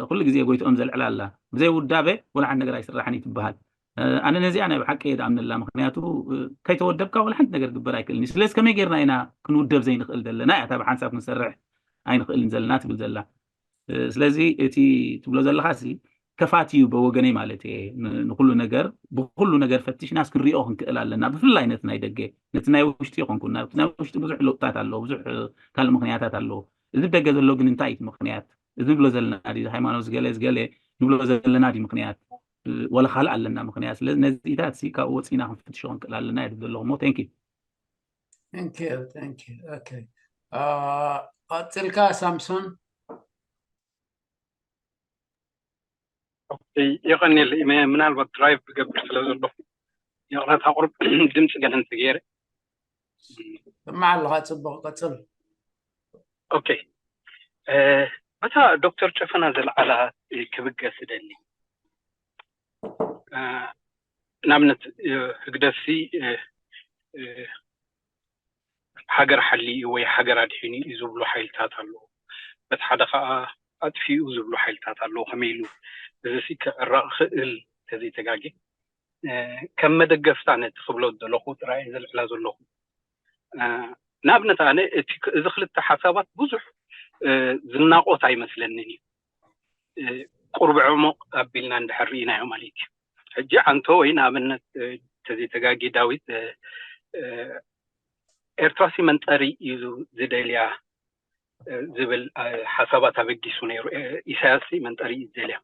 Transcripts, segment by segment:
ኩሉ ግዜ ጎይትኦም ዘልዕላ ኣላ። ብዘይ ውዳበ ወላ ሓንቲ ነገር ኣይስራሕን እዩ ትበሃል። ኣነ ነዚኣ ናይ ብሓቂ እየ ዝኣምነላ። ምክንያቱ ከይተወደብካ ወላ ሓንቲ ነገር ግበር ኣይክእልን እዩ። ስለዚ ከመይ ጌርና ኢና ክንውደብ ዘይንኽእል ዘለና እያ እታ ብሓንሳብ ክንሰርሕ ኣይንኽእልን ዘለና ትብል ዘላ። ስለዚ እቲ ትብሎ ዘለካ ሲ ከፋት እዩ በወገነይ ማለት እየ። ንኩሉ ነገር ብኩሉ ነገር ፈቲሽናስ ክንሪኦ ክንክእል ኣለና። ብፍላይ ነቲ ናይ ደገ፣ ነቲ ናይ ውሽጢ ይኮንኩ፣ ነቲ ናይ ውሽጢ ብዙሕ ለውጥታት ኣለዎ፣ ብዙሕ ካልእ ምክንያታት ኣለዎ። እዚ ደገ ዘሎ ግን እንታይ እዩ ምክንያት? እዚ ንብሎ ዘለና ድዩ ሃይማኖት ዝገለ ዝገለ ንብሎ ዘለና ድዩ ምክንያት? ወላ ካልእ ኣለና ምክንያት? ስለዚ ነዚታት ሲ ካብኡ ወፂና ክንፍትሾ ክንክእል ኣለና እየ ዝብል ዘለኹ። ሞ thank you። Thank you, thank you. Okay. ቀፅልካ ሳምሶን። የቐንየለይ። ምናልባት ድራይቭ ክገብር ስለ ዘለኹ ይቕረታ፣ ቁሩብ ድምፂ ገለ እንተገይረ። ስማዕ ኣለኻ፣ ፅቡቕ፣ ቀፅል። ኦኬ። በታ ዶክተር ጨፈና ዘልዓላ ክብገስ እደሊ። ንኣብነት ህግደፍሲ ሃገር ሓልዩ ወይ ሃገር ኣድሒኑ እዩ ዝብሉ ሓይልታት ኣለዉ። በቲ ሓደ ከዓ ኣጥፊኡ ዝብሉ ሓይልታት ኣለዉ። ከመይ ኢሉ እዚ ሲ ክዕረቕ ክእል ተዘይተጋጌ ከም መደገፍታ ነቲ ክብሎ ዘለኹ ጥራይ ዘልዕላ ዘለኹ። ንኣብነት ኣነ እዚ ክልተ ሓሳባት ብዙሕ ዝናቆት ኣይመስለንን እዩ። ቁርብ ዕሙቕ ኣቢልና እንድሕር ርኢናዮ ማለት እዩ። ሕጂ ኣንቶ ወይ ንኣብነት ተዘይተጋጌ ዳዊት ኤርትራሲ መንጠሪ እዩ ዝደልያ ዝብል ሓሳባት ኣበጊሱ ነይሩ። ኢሳያስ መንጠሪ እዩ ዝደልያ።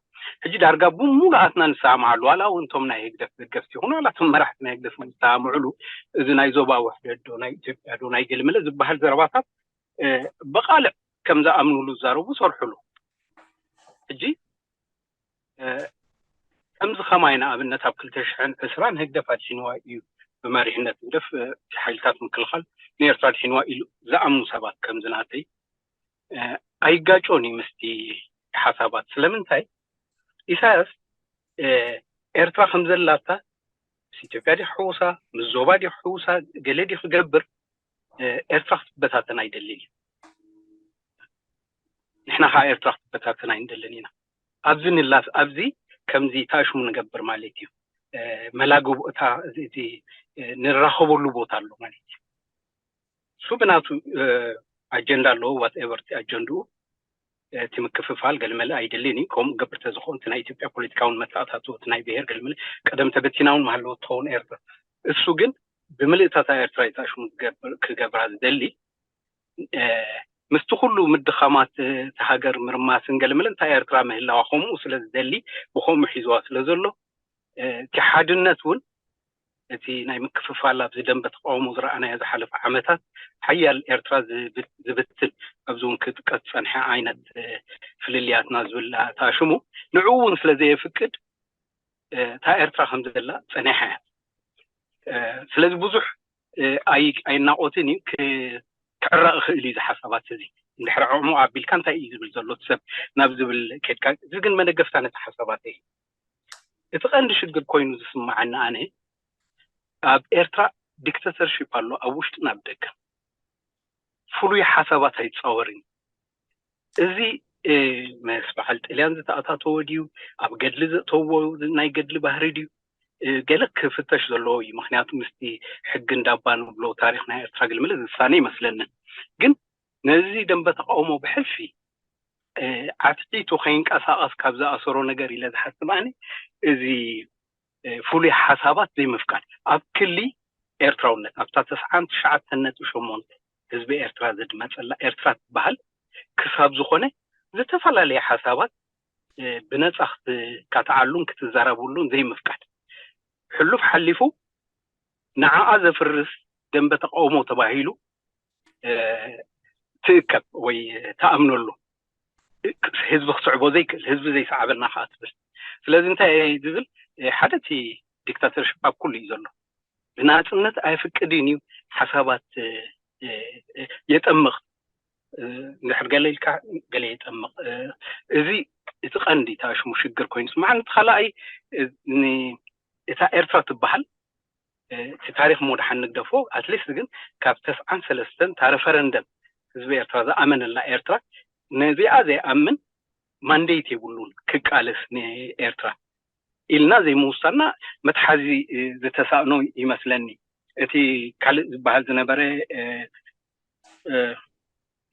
ሕጂ ዳርጋ ብሙሉኣትና ንሰማማዓሉ፣ ዋላ እውን እቶም ናይ ህግደፍ ደገፍቲ ይኹኑ ዋላ እቶም መራሕቲ ናይ ህግደፍ ንሰማማዓሉ፣ እዚ ናይ ዞባ ውሕደት ዶ ናይ ኢትዮጵያ ዶ ናይ ገለመለ ዝበሃል ዘረባታት ብቃልዕ ከም ዝኣምኑሉ ዝዛረቡ ሰርሑሉ። ሕጂ ከምዚ ከማይ ንኣብነት ኣብ ክልተ ሽሕን ዕስራን ህግደፍ ኣድሒንዋ እዩ፣ ብመሪሕነት ህግደፍ ሓይልታት ምክልኻል ንኤርትራ ኣድሒንዋ ኢሉ ዝኣምኑ ሰባት ከምዚ ናተይ ኣይጋጮን እዩ ምስቲ ሓሳባት። ስለምንታይ ኢሳያስ ኤርትራ ከም ዘላታ ምስ ኢትዮጵያ ዲ ክሕውሳ፣ ምስ ዞባ ዲ ክሕውሳ፣ ገለ ዲ ክገብር ኤርትራ ክትበታተን ኣይደልን እዩ። ንሕና ከዓ ኤርትራ ክትበታተን ኣይንደልን ኢና። ኣብዚ ንላስ ኣብዚ ከምዚ ታሽሙ ንገብር ማለት እዩ። መላግቡ እታ ንራኸበሉ ቦታ ኣሎ ማለት እዩ። እሱ ብናቱ ኣጀንዳ ኣለዎ። ዋትኤቨር እቲ ኣጀንድኡ እቲ ምክፍፋል ገልመለ ኣይደልን እዩ። ከምኡ ገብር ተዝኾን እቲ ናይ ኢትዮጵያ ፖለቲካውን መተኣታትዎ እቲ ናይ ብሄር ገልመለ ቀደም ተበቲናውን ማሃለዎ ትኸውን ኤርትራ። እሱ ግን ብምልእታታ ኤርትራ ይታሽሙ ክገብራ ዝደሊ ምስቲ ኩሉ ምድኻማት እቲ ሃገር ምርማስን ገለመለ እንታይ ኤርትራ ምህላዋ ከምኡ ስለ ዝደሊ ብከምኡ ሒዝዋ ስለ ዘሎ እቲ ሓድነት እውን እቲ ናይ ምክፍፋል ኣብዚ ደንበ ተቃውሞ ዝረኣናዮ ዝሓለፈ ዓመታት ሓያል ኤርትራ ዝብትን ኣብዚ እውን ክጥቀስ ዝፀንሐ ዓይነት ፍልልያትና ዝብል ተኣሽሙ ንዕኡ እውን ስለ ዘየፍቅድ እታ ኤርትራ ከም ዘላ ፀኒሓ እያ። ስለዚ ብዙሕ ኣይናቆትን እዩ ክዕረቕ ይኽእል እዩ። እዚ ሓሳባት እዚ እንድሕር ዕሙቕ ኣቢልካ እንታይ እዩ ዝብል ዘሎ ሰብ ናብ ዝብል ኬድካ፣ እዚ ግን መደገፍታ ነቲ ሓሳባት እዩ። እቲ ቀንዲ ሽግር ኮይኑ ዝስማዓኒ ኣነ ኣብ ኤርትራ ዲክተተርሺፕ ኣሎ፣ ኣብ ውሽጥን ኣብ ደገን ፍሉይ ሓሳባት ኣይፃወርን። እዚ ምስ በዓል ጥልያን ዝተኣታተወ ድዩ፣ ኣብ ገድሊ ዘእተዎ ናይ ገድሊ ባህሪ ድዩ፣ ገለ ክፍተሽ ዘለዎ እዩ። ምክንያቱ ምስቲ ሕጊ እንዳባ ንብሎ ታሪክ ናይ ኤርትራ ግልምል ዝሳነ ይመስለንን። ግን ነዚ ደንበ ተቃውሞ ብሕልፊ ዓትዒቱ ከይንቀሳቀስ ካብ ዝኣሰሮ ነገር ኢለ ዝሓስብ ኣነ እዚ ፍሉይ ሓሳባት ዘይምፍቃድ ኣብ ክሊ ኤርትራውነት ኣብታ ተስዓን ትሽዓተን ነጥቢ ሸሞንተ ህዝቢ ኤርትራ ዘድመፀላ ኤርትራ ትበሃል ክሳብ ዝኾነ ዝተፈላለየ ሓሳባት ብነፃ ክትካትዓሉን ክትዘረብሉን ዘይምፍቃድ ሕሉፍ ሓሊፉ ንዓኣ ዘፍርስ ደንበ ተቃውሞ ተባሂሉ ትእከብ ወይ ተኣምነሉ ህዝቢ ክስዕቦ ዘይክእል ህዝቢ ዘይሰዓበና ከዓ ትብል። ስለዚ እንታይ ዝብል ሓደ እቲ ዲክታተርሽፕ ኣብ ኩሉ እዩ ዘሎ። ብናፅነት ኣይፍቅድን እዩ ሓሳባት የጠምቕ እንድሕር ገለ ኢልካ ገለ የጠምቕ። እዚ እቲ ቀንዲ ታሽሙ ሽግር ኮይኑ ስማዓን እቲ ካልኣይ እታ ኤርትራ ትበሃል እቲ ታሪክ ሞ ድሓን ንግደፎ ኣትሊስት ግን ካብ ተስዓን ሰለስተን እታ ረፈረንደም ህዝቢ ኤርትራ ዝኣመነላ ኤርትራ ነዚኣ ዘይኣምን ማንዴት የብሉን ክቃለስ ንኤርትራ ኢልና ዘይምውሳና መትሓዚ ዝተሳእኖ ይመስለኒ። እቲ ካልእ ዝበሃል ዝነበረ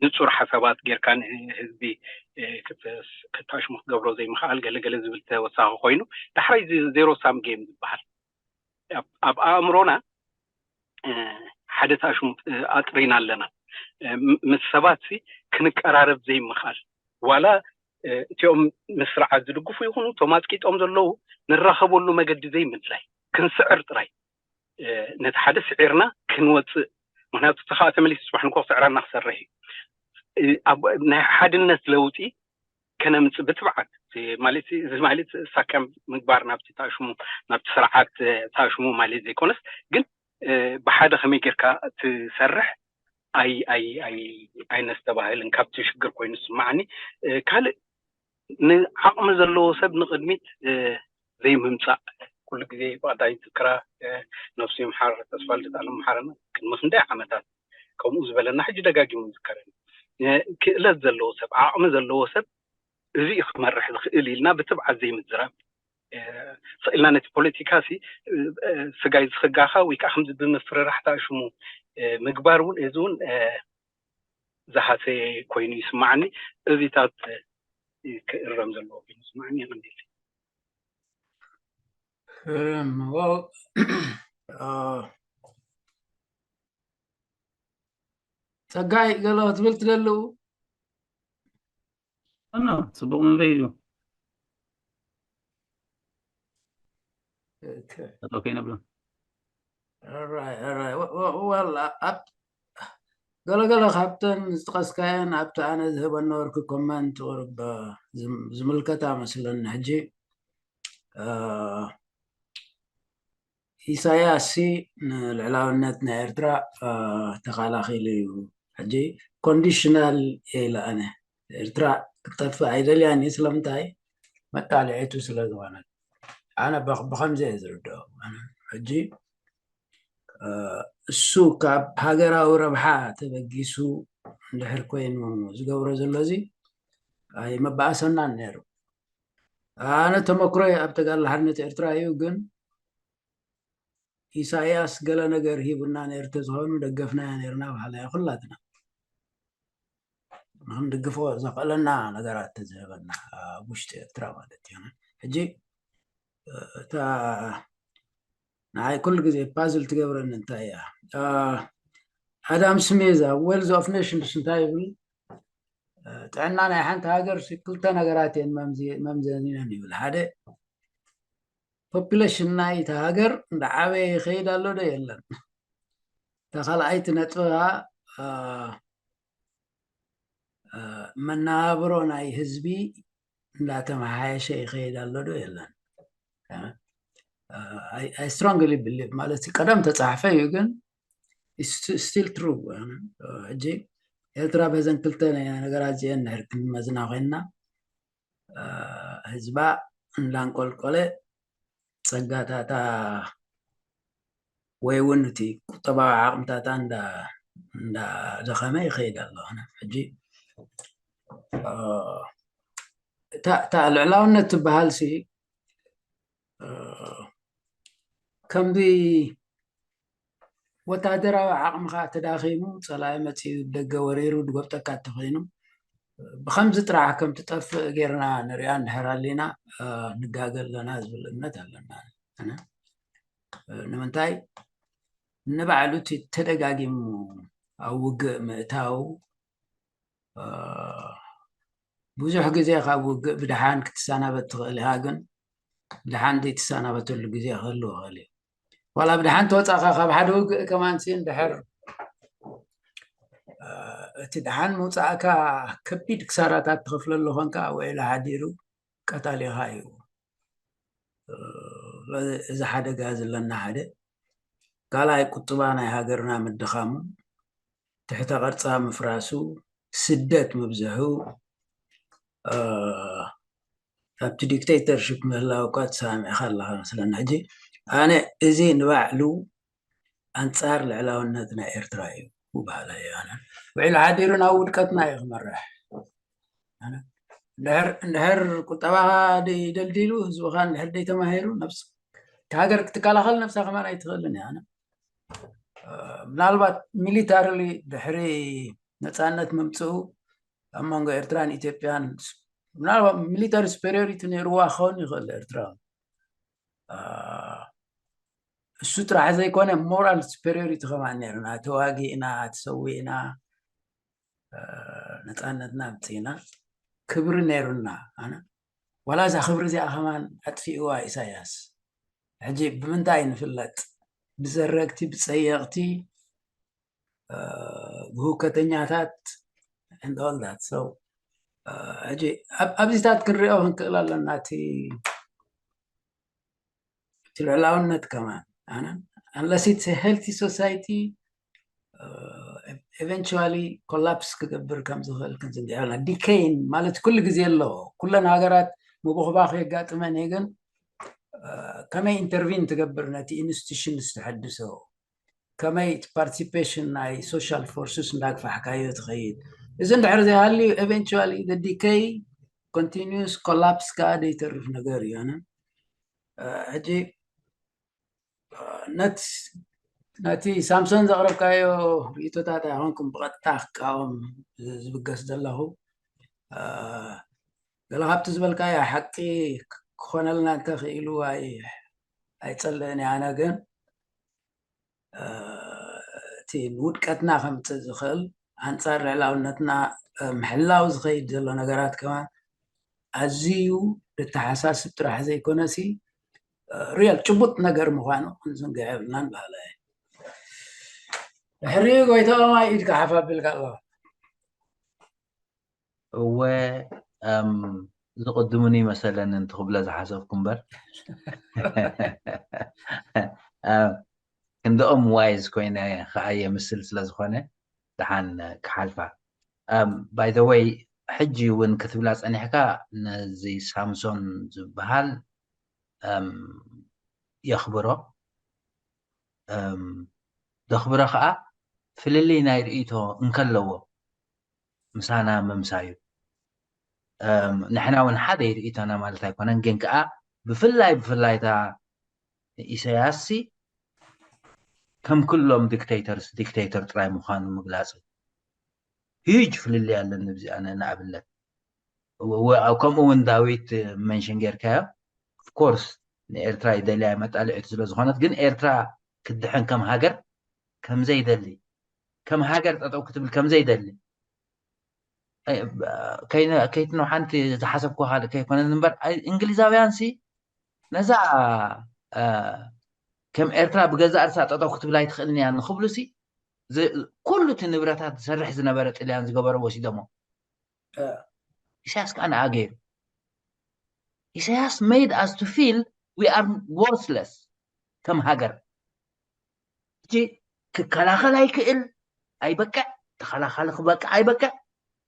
ንፁር ሓሳባት ጌርካ ንህዝቢ ክታሽሙ ክትገብሮ ዘይምኽኣል ገለገለ ዝብል ተወሳኺ ኮይኑ፣ ዳሕራይ ዜሮ ሳም ጌም ዝበሃል ኣብ ኣእምሮና ሓደ ታሽሙ ኣጥሪና ኣለና። ምስ ሰባት ክንቀራረብ ዘይምኽኣል፣ ዋላ እቲኦም ምስ ስርዓት ዝድግፉ ይኹኑ እቶም ኣፅቂጦም ዘለዉ ንራኸበሉ መገዲ ዘይምድላይ፣ ክንስዕር ጥራይ፣ ነቲ ሓደ ስዒርና ክንወፅእ። ምክንያቱ እቲ ከዓ ተመሊሱ ፅባሕ ንኮ ክስዕረና ክሰርሕ እዩ። ናይ ሓድነት ለውጢ ከነምፅእ ብትብዓት ማለት እዚ ማለት ሳካም ምግባር ናብቲ ታሽሙ ናብቲ ስርዓት ታሽሙ ማለት ዘይኮነስ ግን ብሓደ ከመይ ጌርካ ትሰርሕ ኣይ ኣይ ኣይ ኣይነስተባህልን ካብቲ ሽግር ኮይኑ ዝስማዓኒ። ካልእ ንዓቕሚ ዘለዎ ሰብ ንቕድሚት ዘይምምፃእ። ኩሉ ግዜ ብቐዳይ ዝክራ ነብሱ ይምሓር ተስፋ ልደት ኣለምሓረና ቅድሚ ክንደይ ዓመታት ከምኡ ዝበለና ሕጂ ደጋጊሙ ይዝከረኒ። ክእለት ዘለዎ ሰብ ዓቕሚ ዘለዎ ሰብ እዚ ክመርሕ ዝኽእል ኢልና ብትብዓት ዘይምዝራብ። ስቕ ኢልና ነቲ ፖለቲካ ሲ ስጋይ ዝኽጋኻ ወይ ከዓ ከምዚ ብምፍርራሕ ታሽሙ ምግባር እውን እዚ እውን ዝሃሰየ ኮይኑ ይስማዓኒ። እዚታት ክእረም ዘለዎ ኮይኑ ይስማዓኒ። ይቐንደልኒ። እም፣ well፣ አ፣ ጸጋይ ገለ ክትብል ትደልው? ኣኖ፣ ጽቡቕ መምርሒ እዩ። ኦኬ። ጠጠው ከይነብሎ። ኦራይ፣ ኦራይ። ወ-፣ ወ-፣ well፣ ኣ-፣ ኣብ-፣ ገለገለ ካብተን ዝጠቐስካየን ኣብቲ ኣነ ዝህበ ነበርኩ ኮመንት ቁሩብ ዝም-፣ ዝምልከታ መስለኒ። ሕጂ፣ አ፣ ኢሳያስ ሲ ንልዕላውነት ናይ ኤርትራ፣ አ፣ ተኻላኺሉ እዩ። ሕጂ ኮንዲሽናል እየ ኢለ ኣነ። ኤርትራ ክትጠፍእ ኣይደልያን እየ። ስለምንታይ? መጣልዒቱ ስለ ዝኾነት። ኣነ ብኽ-፣ ብኸምዚ እየ ዝርድኦ። ኣነ ሕጂ፣ አ፣ እሱ ካብ ሃገራዊ ረብሓ ተበጊሱ እንድሕር ኮይኑ ዝገብሮ ዘሎ እዚ ኣይመበኣሰናን ነይሩ። ኣነ ተመክሮይ ኣብ ተጋድሎ ሓርነት ኤርትራ እዩ፣ ግን ኢሳያስ ገለ ነገር ሂቡና ነይሩ ተዝኾኑ ደገፍናዮ ነይርና በሃላይ ኩላትና። ንክንድግፎ ዘኽእለና ነገራት ተዝህበና ኣብ ውሽጢ ኤርትራ ማለት እዩ። ሕጂ፣ እ፣ እታ ንዓይ ኩሉ ግዜ ፓዝል ትገብረኒ እንታይ እያ? እ፣ ኣዳም ስሚዝ ኣብ ዌልዝ ኦፍ ኔሽንስ እንታይ ይብል? እ፣ ጥዕና ናይ ሓንቲ ሃገር ሲ ክልተ ነገራት እየን መምዚ-፣ መምዘኒነን ይብል። ሓደ፣ ፖፑሌሽን ናይቲ ሃገር እንዳዓበየ ይኸይድ ኣሎ ዶ የለን? እታ ካልኣይቲ ነጥቢ ኸዓ፣ እ፣ እ፣ መነባብሮ ናይ ህዝቢ እንዳተመሓየሸ ይኸይድ ኣሎ ዶ የለን? እ፣ እ፣ I, I strongly believe ማለት እዩ፣ ቀደም ተጻሕፈ እዩ፣ ግን it's sti-፣ still true። እ፣ ሕጂ ኤርትራ በዘን ክልተ ነገራት እዚአን እንድሕር ክንመዝና ኮይንና፣ እ፣ ህዝባ እንዳንቆልቆለ ጸጋታታ ወይ እውን እቲ ቁጠባዊ ዓቕምታታ እንዳ-፣ እንዳደኸመ ይኸይድ ኣሎ። ሕጂ፣ እ፣ እታ፣ እታ ልዕላውነት ትበሃል ሲ፣ እ፣ ከምዚ ወታደራዊ ዓቕምኻ ተዳኺሙ፣ ጸላኢ መጺኡ ደገ ወሪሩ ድጎብጠካ እንተኾይኑ፣ ብኸምዚ ጥራሕ ከም ትጠፍእ ጌርና ንሪኣ እንድሕር ኣሊና፣ እ፣ ንጋገ ኣለና ዝብል እምነት ኣለና። ኣነ፣ እ፣ ንምንታይ ንባዕሉ እቲ ተደጋጊሙ ኣብ ውግእ ምእታው፣ እ፣ ብዙሕ ግዜ ካብ ውግእ ብድሓን ክትሰናበት ትኽእል ኢኻ፣ ግን ብድሓን ዘይትሰናበተሉ ግዜ ክህሉ ይኽእል እዩ። ዋላ ብድሓን ተወጻእካ ካብ ሓደ ውግእ ከማን ሲ እንድሕር፣ እ፣ እቲ ድሓን ምውጻእካ ከቢድ ክሳራታት ትኸፍለሉ ኾንካ፣ ውዒሉ ሓዲሩ ቀታሊኻ እዩ። እ፣ እዚ ሓደጋ ዘለና ሓደ። ካልኣይ ቁጥባ ናይ ሃገርና ምድኻሙ፣ ትሕተ ቅርጻ ምፍራሱ፣ ስደት ምብዝሑ፣ እ፣ ኣብቲ ዲክቴተርሽፕ ምህላው እኳ ተሰማሚዕካ ኣለኻ መስለኒ። ሕጂ ኣነ እዚ ንባዕሉ ኣንጻር ልዕላውነት ናይ ኤርትራ እዩ በሃላይ እየ። ኣነ ውዒሉ ሓዲሩ ናብ ውድቀትና እዩ ክመርሕ። ኣነ እንድሕር እንድሕር ቁጠባኻ ደይ- ደልዲሉ፣ ህዝብኻ እንድሕር ደይተማሂሩ፣ ነብስ ሃገር ክትከላኸል ነብሳ ከማን ኣይትኽእልን እያ። ኣነ ምናልባት ሚሊታሪሊ ድሕሪ ነፃነት ምምፅኡ ኣብ መንጎ ኤርትራን ኢትዮጵያን ምናልባት ሚሊታሪ ሱፐሪዮሪቲ ነይርዋ ክኸውን ይኽእል። ኤርትራ እሱ ጥራሕ ዘይኮነ ሞራል ሱፐሪዮሪቲ ከማን ነይርና። ተዋጊእና፣ ተሰዊእና፣ ነፃነትና ኣምፂእና፣ ክብሪ ነይሩና። ኣነ ዋላ እዛ ክብሪ እዚኣ ከማን ኣጥፊእዋ ኢሳያስ። ሕጂ ብምንታይ ንፍለጥ? ብዘረግቲ፣ ብፀየቕቲ፣ ብሁከተኛታት and all that. So ሕጂ ኣብዚታት ክንሪኦ ክንክእል ኣለና። እቲ እቲ ልዕላውነት ከማን ኣነ unless it's a healthy society eventually ኮላፕስ ክገብር ከም ዝኽእል ክንዝንግዕ ኣለና። ዲኬይን ማለት ኩሉ ግዜ ኣሎ። ኩለን ሃገራት ምብኹባኽ የጋጥመን እዩ፣ ግን ከመይ ኢንተርቪን ትገብር ነቲ ኢንስቲቱሽንስ ተሐድሶ፣ ከመይ እቲ ፓርቲሲፔሽን ናይ ሶሻል ፎርስስ እንዳግፋሕካዮ ትኸይድ። እዚ እንድሕር ዘይሃልዩ ኤቨንቹዋሊ ዲኬይ ኮንቲኒስ ኮላፕስ ከዓ ዘይተርፍ ነገር እዩ። ኣነ ሕጂ ነቲ ሳምሶን ዘቕረብካዮ ርእቶታት ኣይኮንኩም ብቐጥታ ክቃወም ዝብገስ ዘለኹ። ገለ ካብቲ ዝበልካዮ ሓቂ ክኾነልና እንተኽኢሉ ኣይፀልእን እየ። ኣነ ግን እቲ ንውድቀትና ከምፅእ ዝኽእል ኣንፃር ልዕላውነትና ምሕላው ዝኸይድ ዘሎ ነገራት ከማን ኣዝዩ ዘተሓሳስብ ጥራሕ ዘይኮነሲ ሪያል ጭቡጥ ነገር ምዃኑ ክንዝንግዕ የብልናን በሃላይ። ድሕሪኡ ጎይታኦም ኢድካ ሓፍ ኣቢልካ ኣለኻ። እወ ዝቕድሙኒ መሰለኒ እንትኽብሎ ዝሓሰብኩ እምበር ክንደኦም ዋይዝ ኮይነ ከዓ የምስል ስለ ዝኾነ ደሓን ክሓልፋ። ባይ ዘ ወይ ሕጂ እውን ክትብላ ፀኒሕካ ነዚ ሳምሶን ዝበሃል የኽብሮ። ዘኽብሮ ከዓ ፍልልይ ናይ ርእይቶ እንከለዎ ምሳና ምምሳዩ። ንሕና እውን ሓደ ርእይቶና ማለት ኣይኮነን፣ ግን ከዓ ብፍላይ ብፍላይ እታ ኢሳያስ ሲ ከም ኩሎም ዲክቴተርስ ዲክቴተር ጥራይ ምዃኑ ምግላፅ እዩ። ሂጅ ፍልልይ ኣለኒ ብዚኣ ንኣብነት ከምኡ እውን ዳዊት መንሽን ጌርካዮ ኦፍኮርስ ንኤርትራ ይደልያ መጣልዒቱ ስለ ዝኾነት ግን ኤርትራ ክድሕን ከም ሃገር ከምዘይደሊ ከም ሃገር ጠጠው ክትብል ከምዘይደሊ ከይትንውሓንቲ ዝሓሰብኩ ካልእ ከይኮነን እምበር እንግሊዛውያን ሲ ነዛ ከም ኤርትራ ብገዛእ ርሳ ጠጠው ክትብል ኣይትኽእልን እያ ንክብሉ ሲ ኩሉ እቲ ንብረታት ዝሰርሕ ዝነበረ ጥልያን ዝገበረ ወሲዶሞ ኢሳያስ ከዓ ንኣ ገይሩ ኢሳያስ made us to feel we are worthless ከም ሃገር ሕጂ ክከላኸል ኣይክእል ኣይበቅዕ ተኸላኻሊ ክበቅዕ ኣይበቅዕ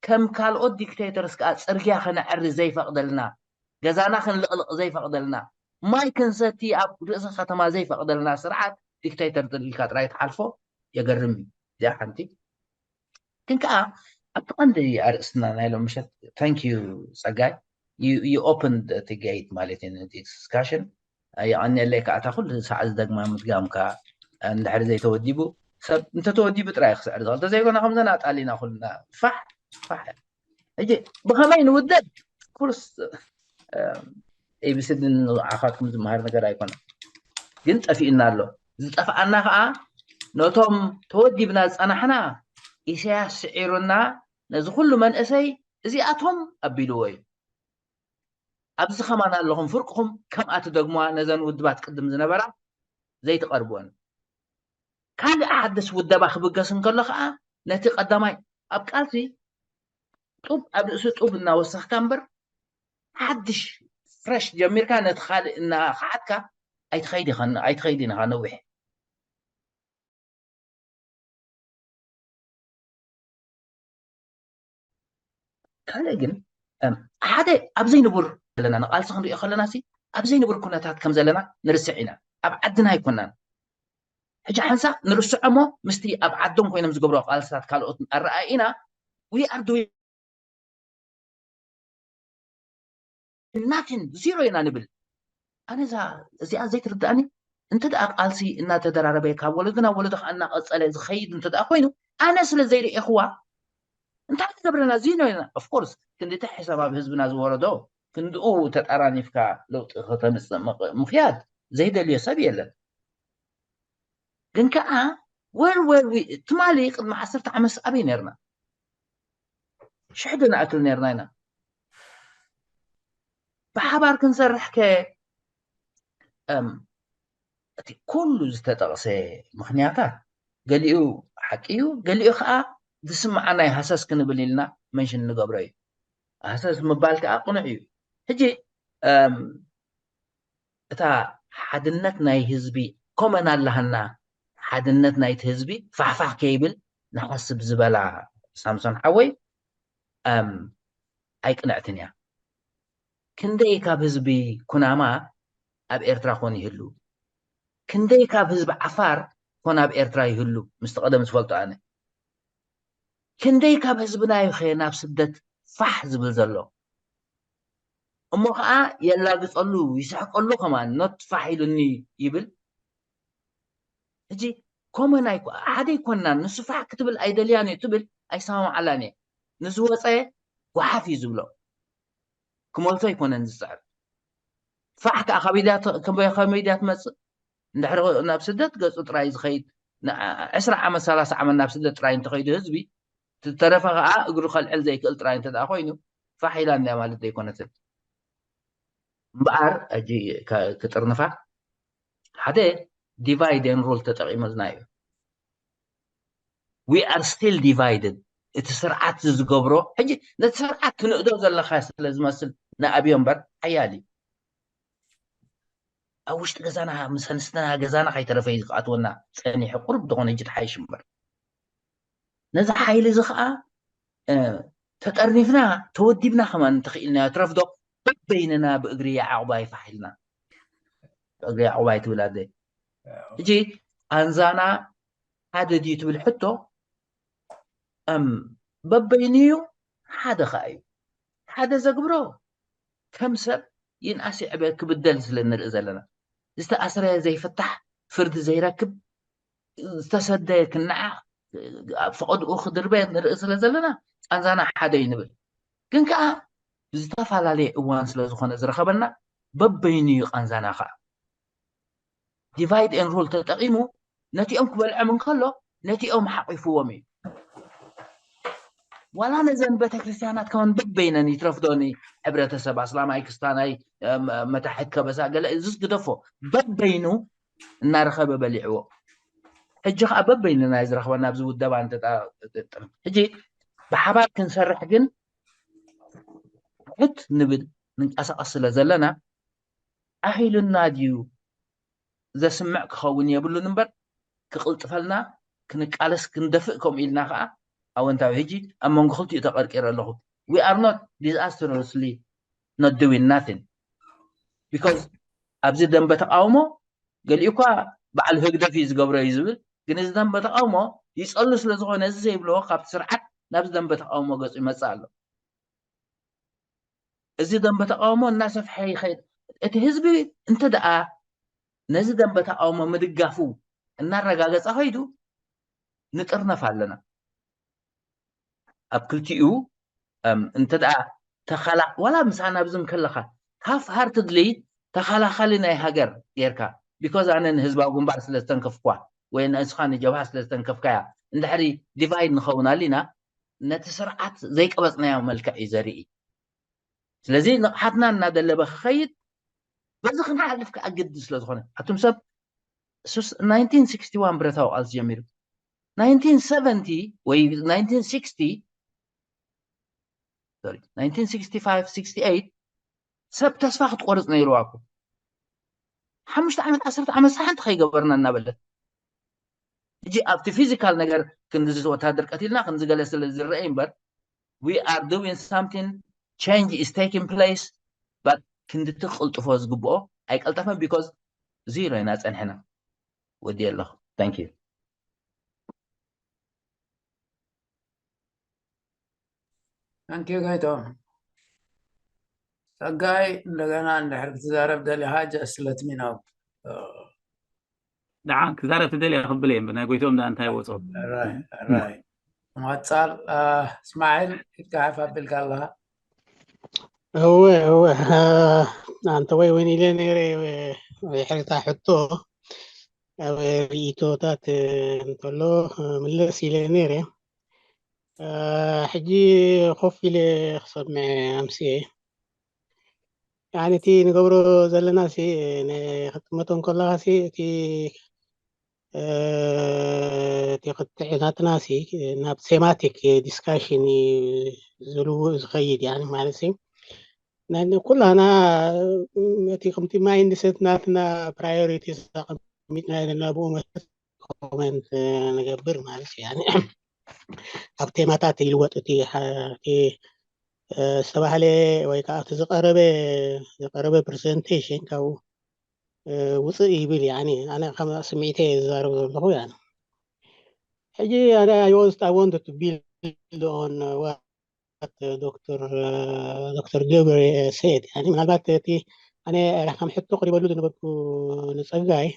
ከም ካልኦት ዲክቴተርስ ከዓ ፅርግያ ከነዕሪ ዘይፈቕደልና ገዛና ክንልቕልቕ ዘይፈቕደልና ማይ ክንሰቲ ኣብ ርእሲ ከተማ ዘይፈቕደልና ስርዓት ዲክቴተር ኢልካ ጥራይ ትሓልፎ የገርም እዩ እዚኣ ሓንቲ ግን ከዓ ኣብቲ ቀንዲ ኣርእስትና ናይ ሎም ምሸት thank you ፀጋይ you opened the gate ማለት እዩ ነቲ discussion የቐንየለይ ከዓ እታ ኩሉ ሰዓት ዝደግማ ምድጋምካ እንድሕሪ ዘይተወዲቡ ሰብ እንተተወዲቡ ጥራይ ክስዕር ዝኽእል እንተዘይኮነ ከምዘን ኣጣሊና ኩልና ፋሕ ፋሕ ሕጂ ብኸመይ ንውደድ ኩርስ ኤቢሲዲ ንዓኻትኩም ዝመሃር ነገር ኣይኮነን ግን ጠፊእና ኣሎ ዝጠፍኣና ከዓ ነቶም ተወዲብና ዝፀናሕና ኢሳያስ ስዒሩና ነዚ ኩሉ መንእሰይ እዚኣቶም ኣቢልዎ እዩ ኣብዚ ከማን ኣለኹም ፍርቅኹም ከምኣ ትደግሙዋ ነዘን ውድባት ቅድም ዝነበራ ዘይትቐርብወን ካልእ ሓድሽ ውደባ ክብገስ እንከሎ ከዓ ነቲ ቀዳማይ ኣብ ቃልሲ ጡብ ኣብ ርእሲ ጡብ እናወሰኽካ እምበር ሓድሽ ፍረሽ ጀሚርካ ነቲ ካልእ እናኸዓትካ ኣይትኸይድ ኢኻ ነዊሕ ካልእ ግን ሓደ ኣብ ዘይንቡር ዘለና ንቃልሲ ክንሪኦ ከለና ሲ ኣብ ዘይንቡር ኩነታት ከም ዘለና ንርስዕ ኢና ኣብ ዓድና ኣይኮናን ሕጂ ሓንሳእ ንርስዖ እሞ ምስቲ ኣብ ዓዶም ኮይኖም ዝገብሮ ቃልስታት ካልኦት ኣረኣኢና we are doing ናቲን ዚሮ ኢና ንብል። ኣነ እዛ እዚኣ ዘይትርዳእኒ እንተ ደኣ ቃልሲ እናተደራረበ ካብ ወለዶ ናብ ወለዶ ከዓ እናቐጸለ ዝኸይድ እንተ ደኣ ኮይኑ ኣነ ስለ ዘይርእኹዋ እንታይ ክገብረና ዚኖ ኢና ኦፍኮርስ ክንድቲ ሕሳብ ኣብ ህዝብና ዝወረዶ ክንድኡ ተጣራኒፍካ ለውጢ ከተምፅእ ምኽ- ምኽያድ ዘይደልዮ ሰብ የለን ግን ከዓ where were we ትማሊ ቅድሚ ዓሰርተ ዓመት ኣበይ ነርና ሽሕዶ ንኣክል ነርና ኢና ብሓባር ክንሰርሕ ከ እቲ ኩሉ ዝተጠቕሰ ምኽንያታት ገሊኡ ሓቂ እዩ፣ ገሊኡ ከዓ ዝስምዓና እዩ ሃሰስ ክንብል ኢልና መንሽን ንገብሮ እዩ። ሃሰስ ምባል ከዓ ቅኑዕ እዩ። ሕጂ እታ ሓድነት ናይ ህዝቢ ኮመን ኣለሃና ሓድነት ናይቲ ህዝቢ ፋሕፋሕ ከይብል ንሓስብ ዝበላ ሳምሶን ሓወይ ኣይቅንዕትን እያ። ክንደይ ካብ ህዝቢ ኩናማ ኣብ ኤርትራ ኮን ይህሉ? ክንደይ ካብ ህዝቢ ዓፋር ኮን ኣብ ኤርትራ ይህሉ? ምስቲ ቀደም ዝፈልጦ ኣነ ክንደይ ካብ ህዝብና እዩ ኸ ናብ ስደት ፋሕ ዝብል ዘሎ? እሞ ኸዓ የላግጸሉ ይስሕቀሉ ከማን ኖት ፋሕ ኢሉኒ ይብል። ሕጂ ኮመን ኣይኮ ሓደ ኣይኮናን ንሱ ፋሕ ክትብል ኣይደልያን እዩ ትብል ኣይሰማማዓላን እየ። ንዝወፀ ጓሓፍ እዩ ዝብሎ። ክመልሶ ኣይኮነን ዝፅዕር። ፋሕ ከዓ ካብ ኢድያ ት- ከመይ ከመይ ድያ ትመፅእ? እንድሕሪ ናብ ስደት ገፁ ጥራይ ዝኸይድ ን- ዕስራ ዓመት ሰላሳ ዓመት ናብ ስደት ጥራይ እንተኸይዱ ህዝቢ ዝተረፈ ከዓ እግሩ ከልዕል ዘይክእል ጥራይ እንተ ደኣ ኮይኑ ፋሕ ኢላ እንድያ ማለት ዘይኮነትን። እምበኣር ሕጂ ከ- ክጥርንፋ ሓደ divide and rule ተጠቂመልና እዩ። We are still divided። እቲ ስርዓት እዚ ዝገብሮ ሕጂ ነቲ ስርዓት ትንእዶ ዘለካ ስለ ዝመስል ንኣብዮ እምበር ሓያል እዩ። ኣብ ውሽጢ ገዛና ምስ ኣንስትና ገዛና ከይተረፈ እዩ ዝኣትወና ፀኒሑ ቁሩብ ዝኾነ ሕጂ ትሓይሽ እምበር ነዚ ሓይሊ እዚ ከዓ ተጠርኒፍና ተወዲብና ከማን እንተኽኢልናዮ ትረፍዶ በበይንና ብእግሪ ያዕቑባይ ፋሕ ኢልና ብእግሪ ያዕቑባይ ትብል ኣደ ሕጂ ኣንዛና ሓደ ድዩ ትብል ሕቶ በበይኑ እዩ ሓደ ከዓ እዩ ሓደ ዘግብሮ ከም ሰብ ይንኣስ ይዕበ ክብደል ስለ ንርኢ ዘለና ዝተኣስረ ዘይፍታሕ ፍርዲ ዘይረክብ ዝተሰደ ክነዓ ኣብ ፈቐድኡ ክድርበ ንርኢ ስለ ዘለና ቃንዛና ሓደ እዩ ንብል ግን ከዓ ብዝተፈላለየ እዋን ስለ ዝኾነ ዝረኸበና በበይኑ እዩ ቃንዛና ከዓ divide and rule ተጠቒሙ ነቲኦም ክበልዖም እንከሎ ነቲኦም ሓቂፍዎም እዩ ዋላ ነዘን ቤተክርስትያናት ከመን በበይነን ይትረፍዶኒ ሕብረተሰብ ኣስላማይ ክስታናይ መታሕት ከበሳ ገለ እዝስ ግደፎ በበይኑ እናረኸበ በሊዕዎ ሕጂ ከዓ በበይንና ዝረኽበና ኣብዚ ውደባ ሕጂ ብሓባር ክንሰርሕ ግን ሕት ንብል ንንቀሳቀስ ስለ ዘለና ኣኺሉና ድዩ ዘስምዕ ክኸውን የብሉን እምበር ክቕልጥፈልና ክንቃለስ ክንደፍእ ከምኡ ኢልና ከዓ ኣወንታዊ ሕጂ ኣብ መንጎ ክልቲኡ ተቐርቂረ ኣለኹ we are not disastrously not doing nothing because ኣብዚ ደንበ ተቃውሞ ገሊኡ እኳ በዓል ህግደፍ እዩ ዝገብሮ እዩ ዝብል ግን እዚ ደንበ ተቃውሞ ይፀሉ ስለ ዝኾነ እዚ ዘይብልዎ ካብቲ ስርዓት ናብዚ ደንበ ተቃውሞ ገፁ ይመፅእ ኣሎ እዚ ደንበ ተቃውሞ እናሰፍሐ ይኸይድ እቲ ህዝቢ እንተ ደኣ ነዚ ደንበ ተቃውሞ ምድጋፉ እናረጋገፀ ኸይዱ ንጥርነፍ ኣለና ኣብ ክልቲኡ እንተ ደኣ ተኻላ ዋላ ምሳና ኣብዚ እንከለኻ half heartedly ተኻላኻሊ ናይ ሃገር ጌርካ because ኣነ ንህዝባዊ ግንባር ስለ ዝተንከፍኳ ወይ ንእስኻ ንጀብሃ ስለ ዝተንከፍካያ እንድሕሪ divide ንኸውን ኣሊና ነቲ ስርዓት ዘይቀበፅናዮ መልክዕ እዩ ዘርኢ ስለዚ ንቕሓትና እናደለበ ክኸይድ በዚ ክንሓልፍ ከዓ ግዲ ስለ ዝኾነ ኣቱም ሰብ 1961 ብረታዊ ቃልሲ ጀሚሩ 1970 ወይ 1960 1965 68 ሰብ ተስፋ ክትቆርፅ ነይርዋ እኮ ሓሙሽተ ዓመት ዓሰርተ ዓመት ሓንቲ ከይገበርና እናበለት ሕጂ ኣብቲ ፊዚካል ነገር ክንዚ ወታደር ቀቲልና ክንዚ ገለ ስለ ዝረአ እምበር we are doing something change is taking place but ክንድቲ ክቅልጥፎ ዝግብኦ ኣይቀልጠፈን because ዚሮ ኢና ፀንሕና ወዲ ኣለኹ thank you Thank you, Gaito. ጸጋይ፣ እንደገና እንድሕር ክትዛረብ ደሊኻ just let me know። ደሓን ክዛረብ ትደልየ ክብል እየ። ናይ ጎይቶም ደኣ እንታይ ወጾ? ራይ ራይ ምቕጻል። እስማዒል፣ ኢድካ ሓፍ ኣቢልካ ኣለኻ። እወ እወ። ኣንተ ወይ እውን ኢለ ነይረ። ሕርታ ሕቶ ኣብ ርእይቶታት እንተሎ ምለስ ኢለ ነይረ። ሕጂ ኮፍ ኢለ ክሰምዕ ኣምስየ። ያኒ እቲ ንገብሮ ዘለና ሲ ክጥመቶ እንከለካ ሲ እቲ እቲ ክትዕ ናትና ሲ ናብ ሴማቲክ ዲስካሽን ዝልውእ ዝኸይድ ያኒ ማለት ሲ ኩላና እቲ ከምቲ ማይንድሰት ናትና ፕራዮሪቲ ኣቐሚጥና ዘለና ብኡ መሰረት ኮመንት ንገብር ማለት እዩ። ኣብ ቴማታት ይልወጥ እቲ ዝተባህለ ወይ ከዓ እቲ ዝቀረበ ዝቀረበ ፕሬዘንቴሽን ካብኡ ውፅእ ይብል። ያኒ ኣነ ከም ስምዒተይ ዝዛረብ ዘለኹ ያኒ ሕጂ ኣነ I was I wanted to build on what ዶክተር ዶክተር ገብረ ሰይድ ያኒ ምናልባት እቲ ኣነ ከም ሕቶ ቅሪበሉ ዝነበርኩ ንፀጋይ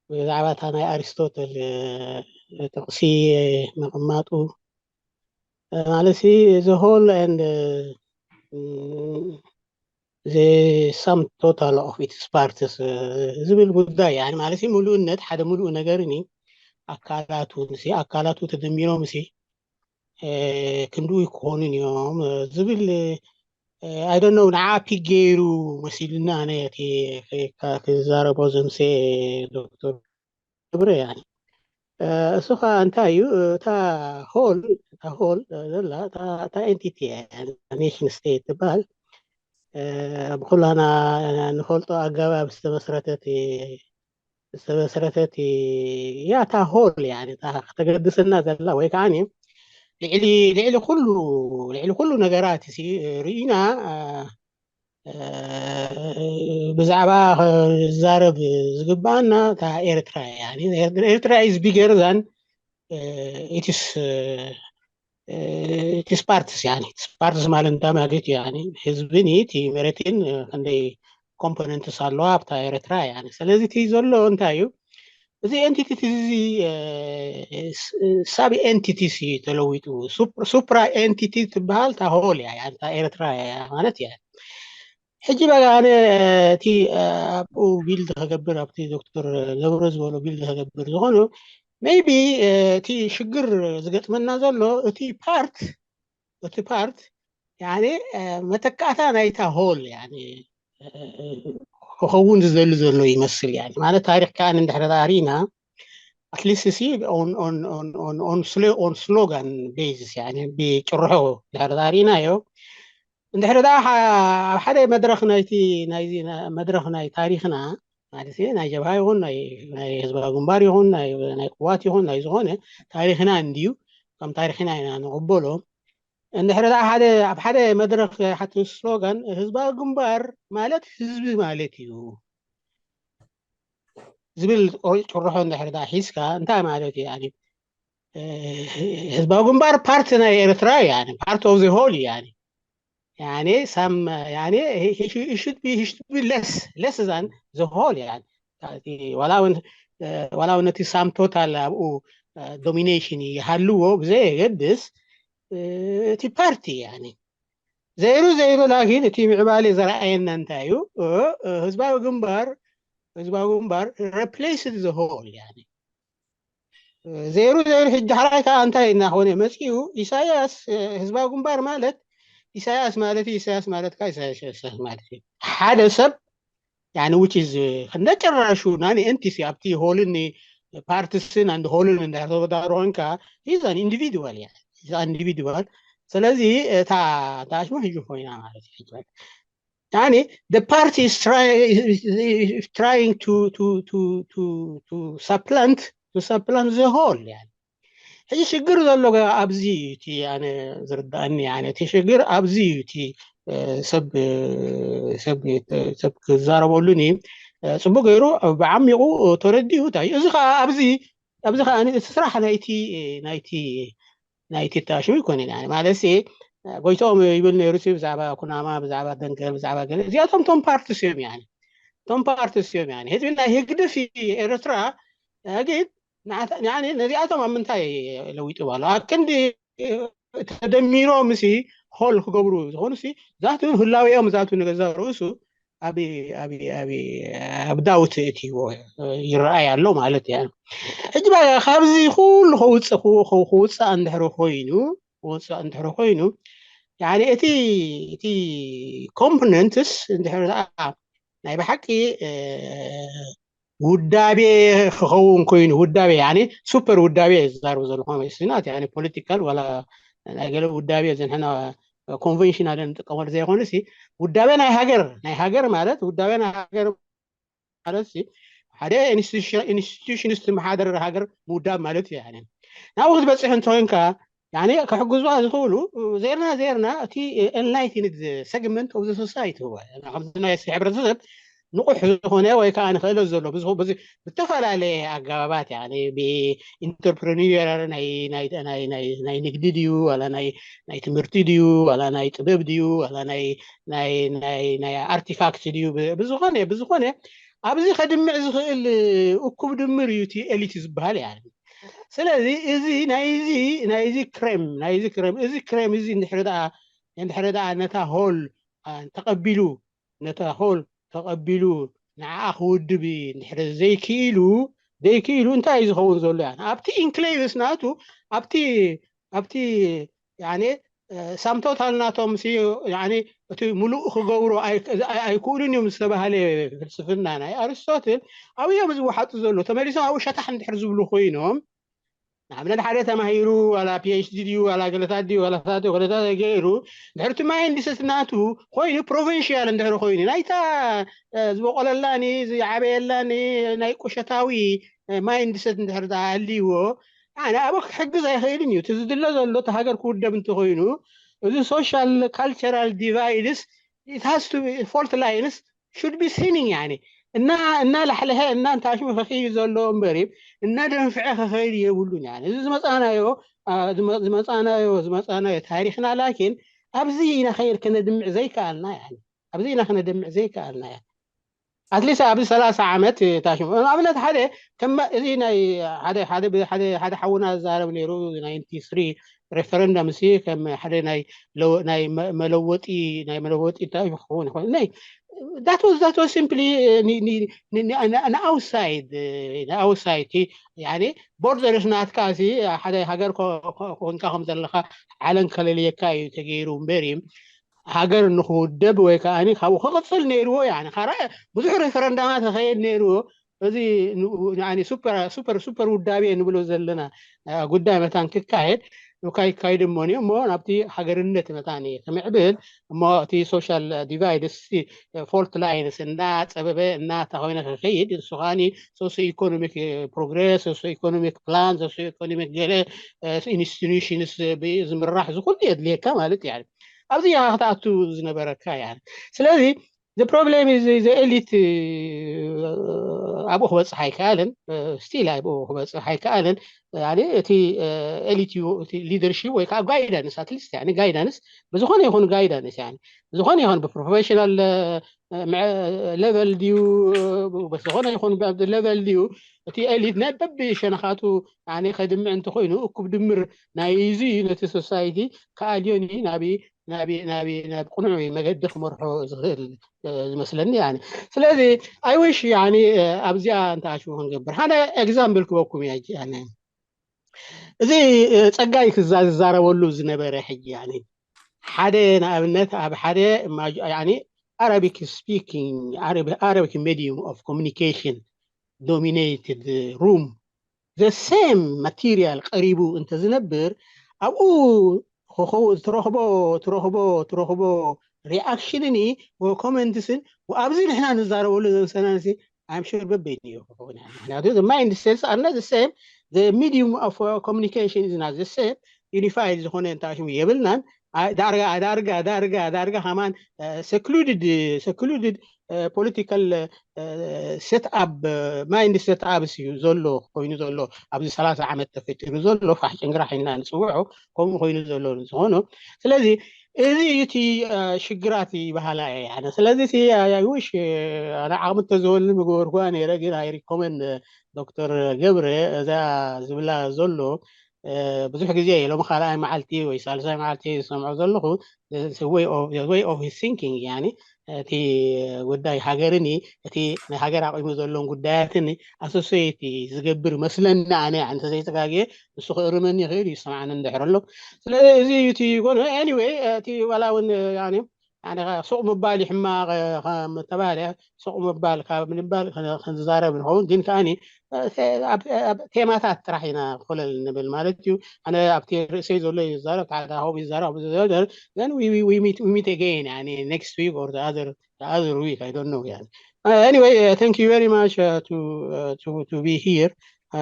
ብዛዕባ እታ ናይ ኣሪስቶትል ጥቕሲ ምቕማጡ ማለት the whole and the sum total of its parts ዝብል ጉዳይ ያኒ ማለት ምሉእነት ሓደ ምሉእ ነገር ኒ ኣካላቱ ንሲ ኣካላቱ ተደሚሮም ሲ ክንድኡ ይኮኑን እዮም ዝብል I don't know ንዓ ፒክ ገይሩ መሲሉና ነቲ ክዛረቦ ዘምሰ ዶክተር ገብረ ያኒ እሱ ከዓ እንታይ እዩ እታ ሆል እታ ሆል ዘላ እታ ኤንቲቲ ኔሽን ስቴት ትበሃል ብኩላና ንፈልጦ ኣገባብ ዝተመስረተት ዝተመስረተት ያታ ሆል ያኒ እታ ከተገድሰና ዘላ ወይ ከዓ ልዕሊ ልዕሊ ኩሉ ልዕሊ ኩሉ ነገራት ሲ ርኢና ብዛዕባ ክዛረብ ዝግባኣና እታ ኤርትራ ያኒ ኤርትራ is bigger than ኢትስ ኢትስ ፓርትስ ያኒ ኢትስ ፓርትስ ማለት እንታይ ማለት እዩ ያኒ ህዝቢ ኒ እቲ መሬትን ክንደይ ኮምፖነንትስ ኣለዋ ኣብታ ኤርትራ ያኒ ስለዚ እቲ ዘሎ እንታይ እዩ እዚ ኤንቲቲ እዚ ሳብ ኤንቲቲስ እዩ ተለዊጡ ሱፕራ ኤንቲቲ ትበሃል እታ ሆል እያ እታ ኤርትራ እያ ማለት እያ ሕጂ በቃ ኣነ እቲ ኣብኡ ቢልድ ከገብር ኣብቲ ዶክተር ገብረ ዝበሎ ቢልድ ከገብር ዝኾኑ maybe እቲ ሽግር ዝገጥመና ዘሎ እቲ ፓርት እቲ ፓርት ያኔ መተካእታ ናይታ ሆል ያኔ ክኸውን ዝደሊ ዘሎ ይመስል ያኔ ማለት ታሪክ ከኣ እንድሕር ርኢና ኣትሊስት ሲ ኦን ስሎጋን ቤዝስ ያኔ ብጭርሖ እንድሕር ርኢናዮ እንድሕር ደኣ ኣብ ሓደ መድረኽ ናይቲ ናይዚ መድረኽ ናይ ታሪኽና ማለት ናይ ጀብሃ ይኹን ናይ ህዝባዊ ግንባር ይኹን ናይ ቅዋት ይኹን ናይ ዝኾነ ታሪኽና እንድዩ ከም ታሪኽና ኢና ንቕበሎ እንድሕር ደኣ ሓደ ኣብ ሓደ መድረኽ ሓቲ ስሎጋን ህዝባዊ ግንባር ማለት ህዝቢ ማለት እዩ ዝብል ጭርሖ እንድሕር ደኣ ሒዝካ እንታይ ማለት እዩ ህዝባዊ ግንባር ፓርቲ ናይ ኤርትራ እዩ part of the whole እዩ ያኔ ሳም ያኔ should be less less than the whole ያኔ ዋላ እውን ነቲ ሳም ቶታል ኣብኡ ዶሚኔሽን ይሃልዎ ብዘየገድስ እቲ ፓርቲ ያኔ ዘይሩ ዘይሩ ላኪን እቲ ምዕባሌ ዘረኣየና እንታይ እዩ ህዝባዊ ግንባር ህዝባዊ ግንባር replace the whole ያኔ ዘይሩ ዘይሩ ሕጂ ሓራይ ከዓ እንታይ እናኾነ መፂኡ ኢሳያስ ህዝባዊ ግንባር ማለት ኢሳያስ ማለት እዩ ኢሳያስ ማለት ከዓ ኢሳያስ ማለት እዩ ሓደ ሰብ ያኒ which is ከነጨራሹ ናኒ ኤንቲሲ ኣብቲ ሆልን ፓርትስን and ሆልን እንዳተወዳደሩ ኮንካ he's an individual ያ individual ስለዚ እታ ታሽሙ ሕጂ ኮይና ማለት እዩ يعني the party is try, is trying to to to to to supplant to supplant the whole يعني ሕጂ ሽግር ዘሎ ኣብዚ እዩ እቲ ኣነ ዝርዳእኒ يعني እቲ ሽግር ኣብዚ እዩ እቲ ሰብ ሰብ ሰብ ክዛረበሉኒ ፅቡቅ ገይሩ ብዓሚቁ ተረዲኡ እንታይ እዚ ከዓ ኣብዚ ኣብዚ ከዓ እቲ ስራሕ ናይቲ ናይቲ ናይቲ ታሽሙ ይኮነ ማለት ጎይቶም ይብል ነይሩ ሲ ብዛዕባ ኩናማ፣ ብዛዕባ ደንገል፣ ብዛዕባ ገለ። እዚኣቶም ቶም ፓርትስ እዮም ያኒ። ቶም ፓርትስ እዮም ያኒ። ህዝቢ ናይ ህግደፍ ኤርትራ፣ እ፣ ግን ንዓታ-፣ ያኒ ነዚኣቶም ኣብ ምንታይ ለዊጡ ኣሎ? ኣብ ክንዲ፣ እ፣ ተደሚሮም ሲ ሆል ክገብሩ ዝኾኑ ሲ ዛቱ ህላዌኦም ዛቱ ንገዛ ርእሱ ኣብ፣ ኣብ፣ ኣብ፣ ኣብ ዳውት እትዎ ይረኣይ ኣሎ ማለት እዩ። ሕጂ በቃ ካብዚ ኩሉ ከውፅእ፣ ክው-፣ ክው-፣ ክውፃእ እንድሕሪ ኮይኑ፣ ክውፃእ እንድሕሪ ኮይኑ፣ ያኒ እቲ፣ እቲ ኮምፖነንትስ እንድሕሪ ደኣ ናይ ብሓቂ፣ እ፣ ውዳቤ ክኸውን ኮይኑ፣ ውዳቤ ያኒ ሱፐር ውዳቤ እየ ዝዛረብ ዘለኹ። ስናት ያኒ ፖለቲካል ዋላ ናይ ገለ ውዳቤ ዘንሕና ኮንቨንሽናል እንጥቀመሉ ዘይኮነ ሲ ውዳቤ ናይ ሃገር፣ ናይ ሃገር ማለት ውዳቤ ናይ ሃገር ማለት ሲ ሓደ ኢንስቲቱሽንስ ዝመሓደር ሃገር ምውዳብ ማለት እዩ። ያኒ ናብኡ ክትበፅሕ እንተኮይንካ ያኒ ክሕግዙዋ ዝኽእሉ ዜርና ዜርና እቲ ኤንላይትንድ ሰግመንት ኦፍ ሶሳይቲ ከምዚ ናይ ሲ ሕብረተሰብ ንቑሕ ዝኾነ ወይ ከዓ ንክእለት ዘሎ ብዝኾ-፣ ብዚ-፣ ብዝተፈላለየ ኣገባባት ያኒ ብኢንተርፕረኒር ናይ፣ ናይ፣ ናይ፣ ናይ፣ ናይ ንግዲ ድዩ ዋላ ናይ፣ ናይ ትምህርቲ ድዩ ዋላ ናይ ጥበብ ድዩ ዋላ ናይ፣ ናይ፣ ናይ፣ ናይ ኣርቲፋክት ድዩ ብ-፣ ብዝኾነ፣ ብዝኾነ ኣብዚ ከድምዕ ዝኽእል እኩብ ድምር እዩ እቲ ኤሊት ዝበሃል ያኒ። ስለዚ እዚ ናይዚ፣ ናይዚ ክሬም፣ ናይዚ ክሬም፣ እዚ ክሬም እዚ እንድሕሪ ደኣ፣ እንድሕሪ ደኣ ነታ ሆል፣ አ፣ ተቐቢሉ፣ ነታ ሆል ተቐቢሉ ንዓኣ ክውድብ እንድሕሪ ዘይክኢሉ፣ ዘይክኢሉ እንታይ እዩ ዝኸውን ዘሎ? ያኒ ኣብቲ ኢንክሌቭስ ናቱ፣ ኣብቲ፣ ኣብቲ ያኒ፣ እ፣ ሳም ቶታል ናቶም ሲ፣ ያኒ እቲ ሙሉእ ክገብሩ ኣይ-፣ ኣይ-፣ ኣይክእሉን እዮም ዝተባህለ ፍልስፍና ናይ ኣርስቶትል ኣብኡ እዮም ዝወሓጡ ዘሎ። ተመሊሶም ኣብኡ ሸታሕ እንድሕር ዝብሉ ኮይኖም፣ ንኣብነት ሓደ ተማሂሩ ዋላ ፒ ኤች ዲ ድዩ ዋላ ገለታት ድዩ ዋላታት ድዩ ገለታት ገይሩ፣ ድሕርቲ ማይንድሰት ናቱ ኮይኑ ፕሮቪንሽያል እንድሕሪ ኮይኑ ናይታ፣ እ፣ ዝበቆለላኒ ዝዓበየላኒ ናይ ቁሸታዊ፣ እ፣ ማይንድሰት እንድሕር ደኣ ሃልይዎ፣ ኣነ ኣብኡ ክሕግዝ ኣይኽእልን እዩ። እቲ ዝድለ ዘሎ እቲ ሃገር ክውደብ እንተኮይኑ እዚ ሶሻል ካልቸራል ዲቫይድስ፣ it has to be፣ ፎልት ላይንስ should be thinning ያኒ እና፣ እናላሕለሐ እና እንታሽሙ ከኸይድ ዘሎ እምበሪ እናደንፍዐ ከኸይድ የብሉን። ያኒ እዚ ዝመፃናዮ፣ አ፣ ዝመ-፣ ዝመፃናዮ፣ ዝመፃናዮ ታሪክና ላኪን ኣብዚ ኢና ከይድ ከነድምዕ ዘይከኣልና ያኒ ኣብዚ ኢና ከነድምዕ ዘይከኣልና ያኒ ኣትሊስት ኣብዚ ሰላሳ ዓመት ታሽሙ ኣብነት ሓደ ከም እዚ ናይ ሓደ፣ ሓደ፣ ሓደ፣ ሓደ ሓውና ዝዛረብ ነይሩ ናይንቲ ስሪ ሬፈረንደም ሲ ከም ሓደ ናይ ለው-፣ ናይ መ-፣ መለወጢ፣ ናይ መለወጢ እንታይ ክኸውን ይኽእል? ናይ that was, that was simply ንኣውትሳይድ፣ ንኣውትሳይድ ያኒ ቦርደርስ ናትካ ሲ ሓደ ሃገር ኮ-፣ ኮ-፣ ኮንካ ከም ዘለኻ ዓለም ከለልየካ እዩ ተገይሩ እምበር እዩ ሃገር ንክውደብ ወይ ከዓ ካብኡ ክቕፅል ነይርዎ። ያኒ ካራ ብዙሕ ሬፈረንዳማት ክኸየድ ነይርዎ። እዚ ን-፣ ያኒ ሱፐር፣ ሱፐር፣ ሱፐር ውዳቤ ንብሎ ዘለና፣ አ፣ ጉዳይ መታን ክካየድ፣ እኳ ይካየድ እሞኒ እሞ ናብቲ ሃገርነት መታን ክምዕብል እሞ እቲ ሶሻል ዲቫይድስ፣ ፎልት ላይንስ እናፀበበ እናተኾይነ ክኸይድ፣ ንሱ ከዓኒ ሶሲዮ ኢኮኖሚክ ፕሮግረስ፣ ሶሲዮ ኢኮኖሚክ ፕላን፣ ሶሲዮ ኢኮኖሚክ ገለ፣ እ፣ ኢንስቲቱሽንስ ብ-፣ ዝምራሕ ዝኹሉ የድልየካ ማለት እዩ። ኣብዚ ኢኻ ክትኣቱ ዝነበረካ ያኒ። ስለዚ the problem is the elite፣ እ፣ ኣብኡ ክበፅሕ ኣይከኣልን፣ እ፣ ስቲል ኣብኡ ክበፅሕ ኣይከኣልን። ያኒ እቲ፣ እ፣ ኤሊት እዩ፣ እቲ ሊደርሺፕ ወይ ከዓ ጋይዳንስ፣ ኣትሊስት ያኒ ጋይዳንስ፣ ብዝኾነ ይኹን ጋይዳንስ ያኒ፣ ብዝኾነ ይኹን ብፕሮፌሽናል፣ እ፣ ምዐ-፣ ሌቨል ድዩ፣ እ፣ ብዝኾነ ይኹን ብ-፣ ሌቨል ድዩ፣ እቲ ኤሊት ናይ በብሸነኻቱ ያኒ ከድምዕ እንተኾይኑ፣ እኩብ ድምር ናይ እዚ ነቲ ሶሳይቲ ክኣልዮን እዩ ናብ፣ ናብ፣ ናብ፣ ናብ ቅኑዕ መገዲ ክመርሖ ዝኽእል፣ እ፣ ዝመስለኒ ያኒ። ስለዚ ኣይ ዊሽ ያኒ፣ እ፣ ኣብዚኣ እንተኣሽሙ ክንገብር ሓደ ኤግዛምፕል ክበኩም እየ ሕጂ ያኒ። እዚ፣ እ፣ ጸጋይ ክዛ-፣ ዝዛረበሉ ዝነበረ ሕጂ ያኒ ሓደ ንኣብነት ኣብ ሓደ ማጅ-፣ ያኒ ኣረቢክ ስፒኪንግ፣ ኣረቢ-፣ ኣረቢክ ሜዲየም ኦፍ ኮሚኒኬሽን ዶሚኔትድ ሩም ዘ ሴም ማቴሪያል ቀሪቡ እንተዝነብር ኣብኡ ክኸው-፣ ትረኽቦ፣ ትረኽቦ፣ ትረኽቦ ሪኣክሽንኒ ኮመንትስን ኣብዚ ንሕና ንዛረበሉ ዘምሰናንሲ I'm sure በበይኑ እዩ ክኸውን። ያኒ ምክንያቱ the mind sets are not the same, the medium of, uh, communication is not the same፣ ዩኒፋይድ ዝኾነ እንታሽሙ የብልናን። ዳርጋ ዳርጋ ዳርጋ ዳርጋ ከማን ሰክሉድድ ሰክሉድድ ፖለቲካል ሴትኣፕ ማይንድ ሴትኣፕስ እዩ ዘሎ ኮይኑ ዘሎ ኣብዚ ሰላሳ ዓመት ተፈጢሩ ዘሎ ፋሕ ጭንግራሕ ኢልና ንፅውዖ ከምኡ ኮይኑ ዘሎ ዝኾኖ ስለዚ እዚ እቲ ሽግራት ይበሃላ እየ ኣነ ስለዚ ይሽ ኣነ ዓቕሚ ተዝወልኒ ምግበርኩዋ ነይረ ግን ኣይ ሪኮመንድ ዶክተር ገብረ እዛ ዝብላ ዘሎ ብዙሕ ግዜ ሎሚ ካልኣይ መዓልቲ ወይ ሳልሳይ መዓልቲ ዝሰምዖ ዘለኹ way of his thinking ያኒ እቲ ጉዳይ ሃገርኒ እቲ ናይ ሃገር ኣቂሙ ዘለዎም ጉዳያትኒ ኣሶሲየቲ ዝገብር መስለኒ ኣነ እንተዘይተጋግየ ንሱ ክእርመኒ ይኽእል እዩ ዝሰምዓኒ እንድሕር ኣሎ ስለዚ እዚ እዩ እቲ ጎነ anyway እቲ ዋላ እውን ሱቕ ምባል ይሕማቕ ተባለ ሱቕ ምባል ካብ ምንባል ክንዛረብ ንኸውን ግን ከዓኒ ቴማታት ጥራሕ ኢና ኮለል ንብል ማለት እዩ ኣነ ኣብቲ ርእሰይ ዘሎ ይዛረብ ሓደ ሆብ ይዛረብ then we meet again يعني next week or the other the other week I don't know يعني anyway uh, thank you very much uh, to uh, to to be here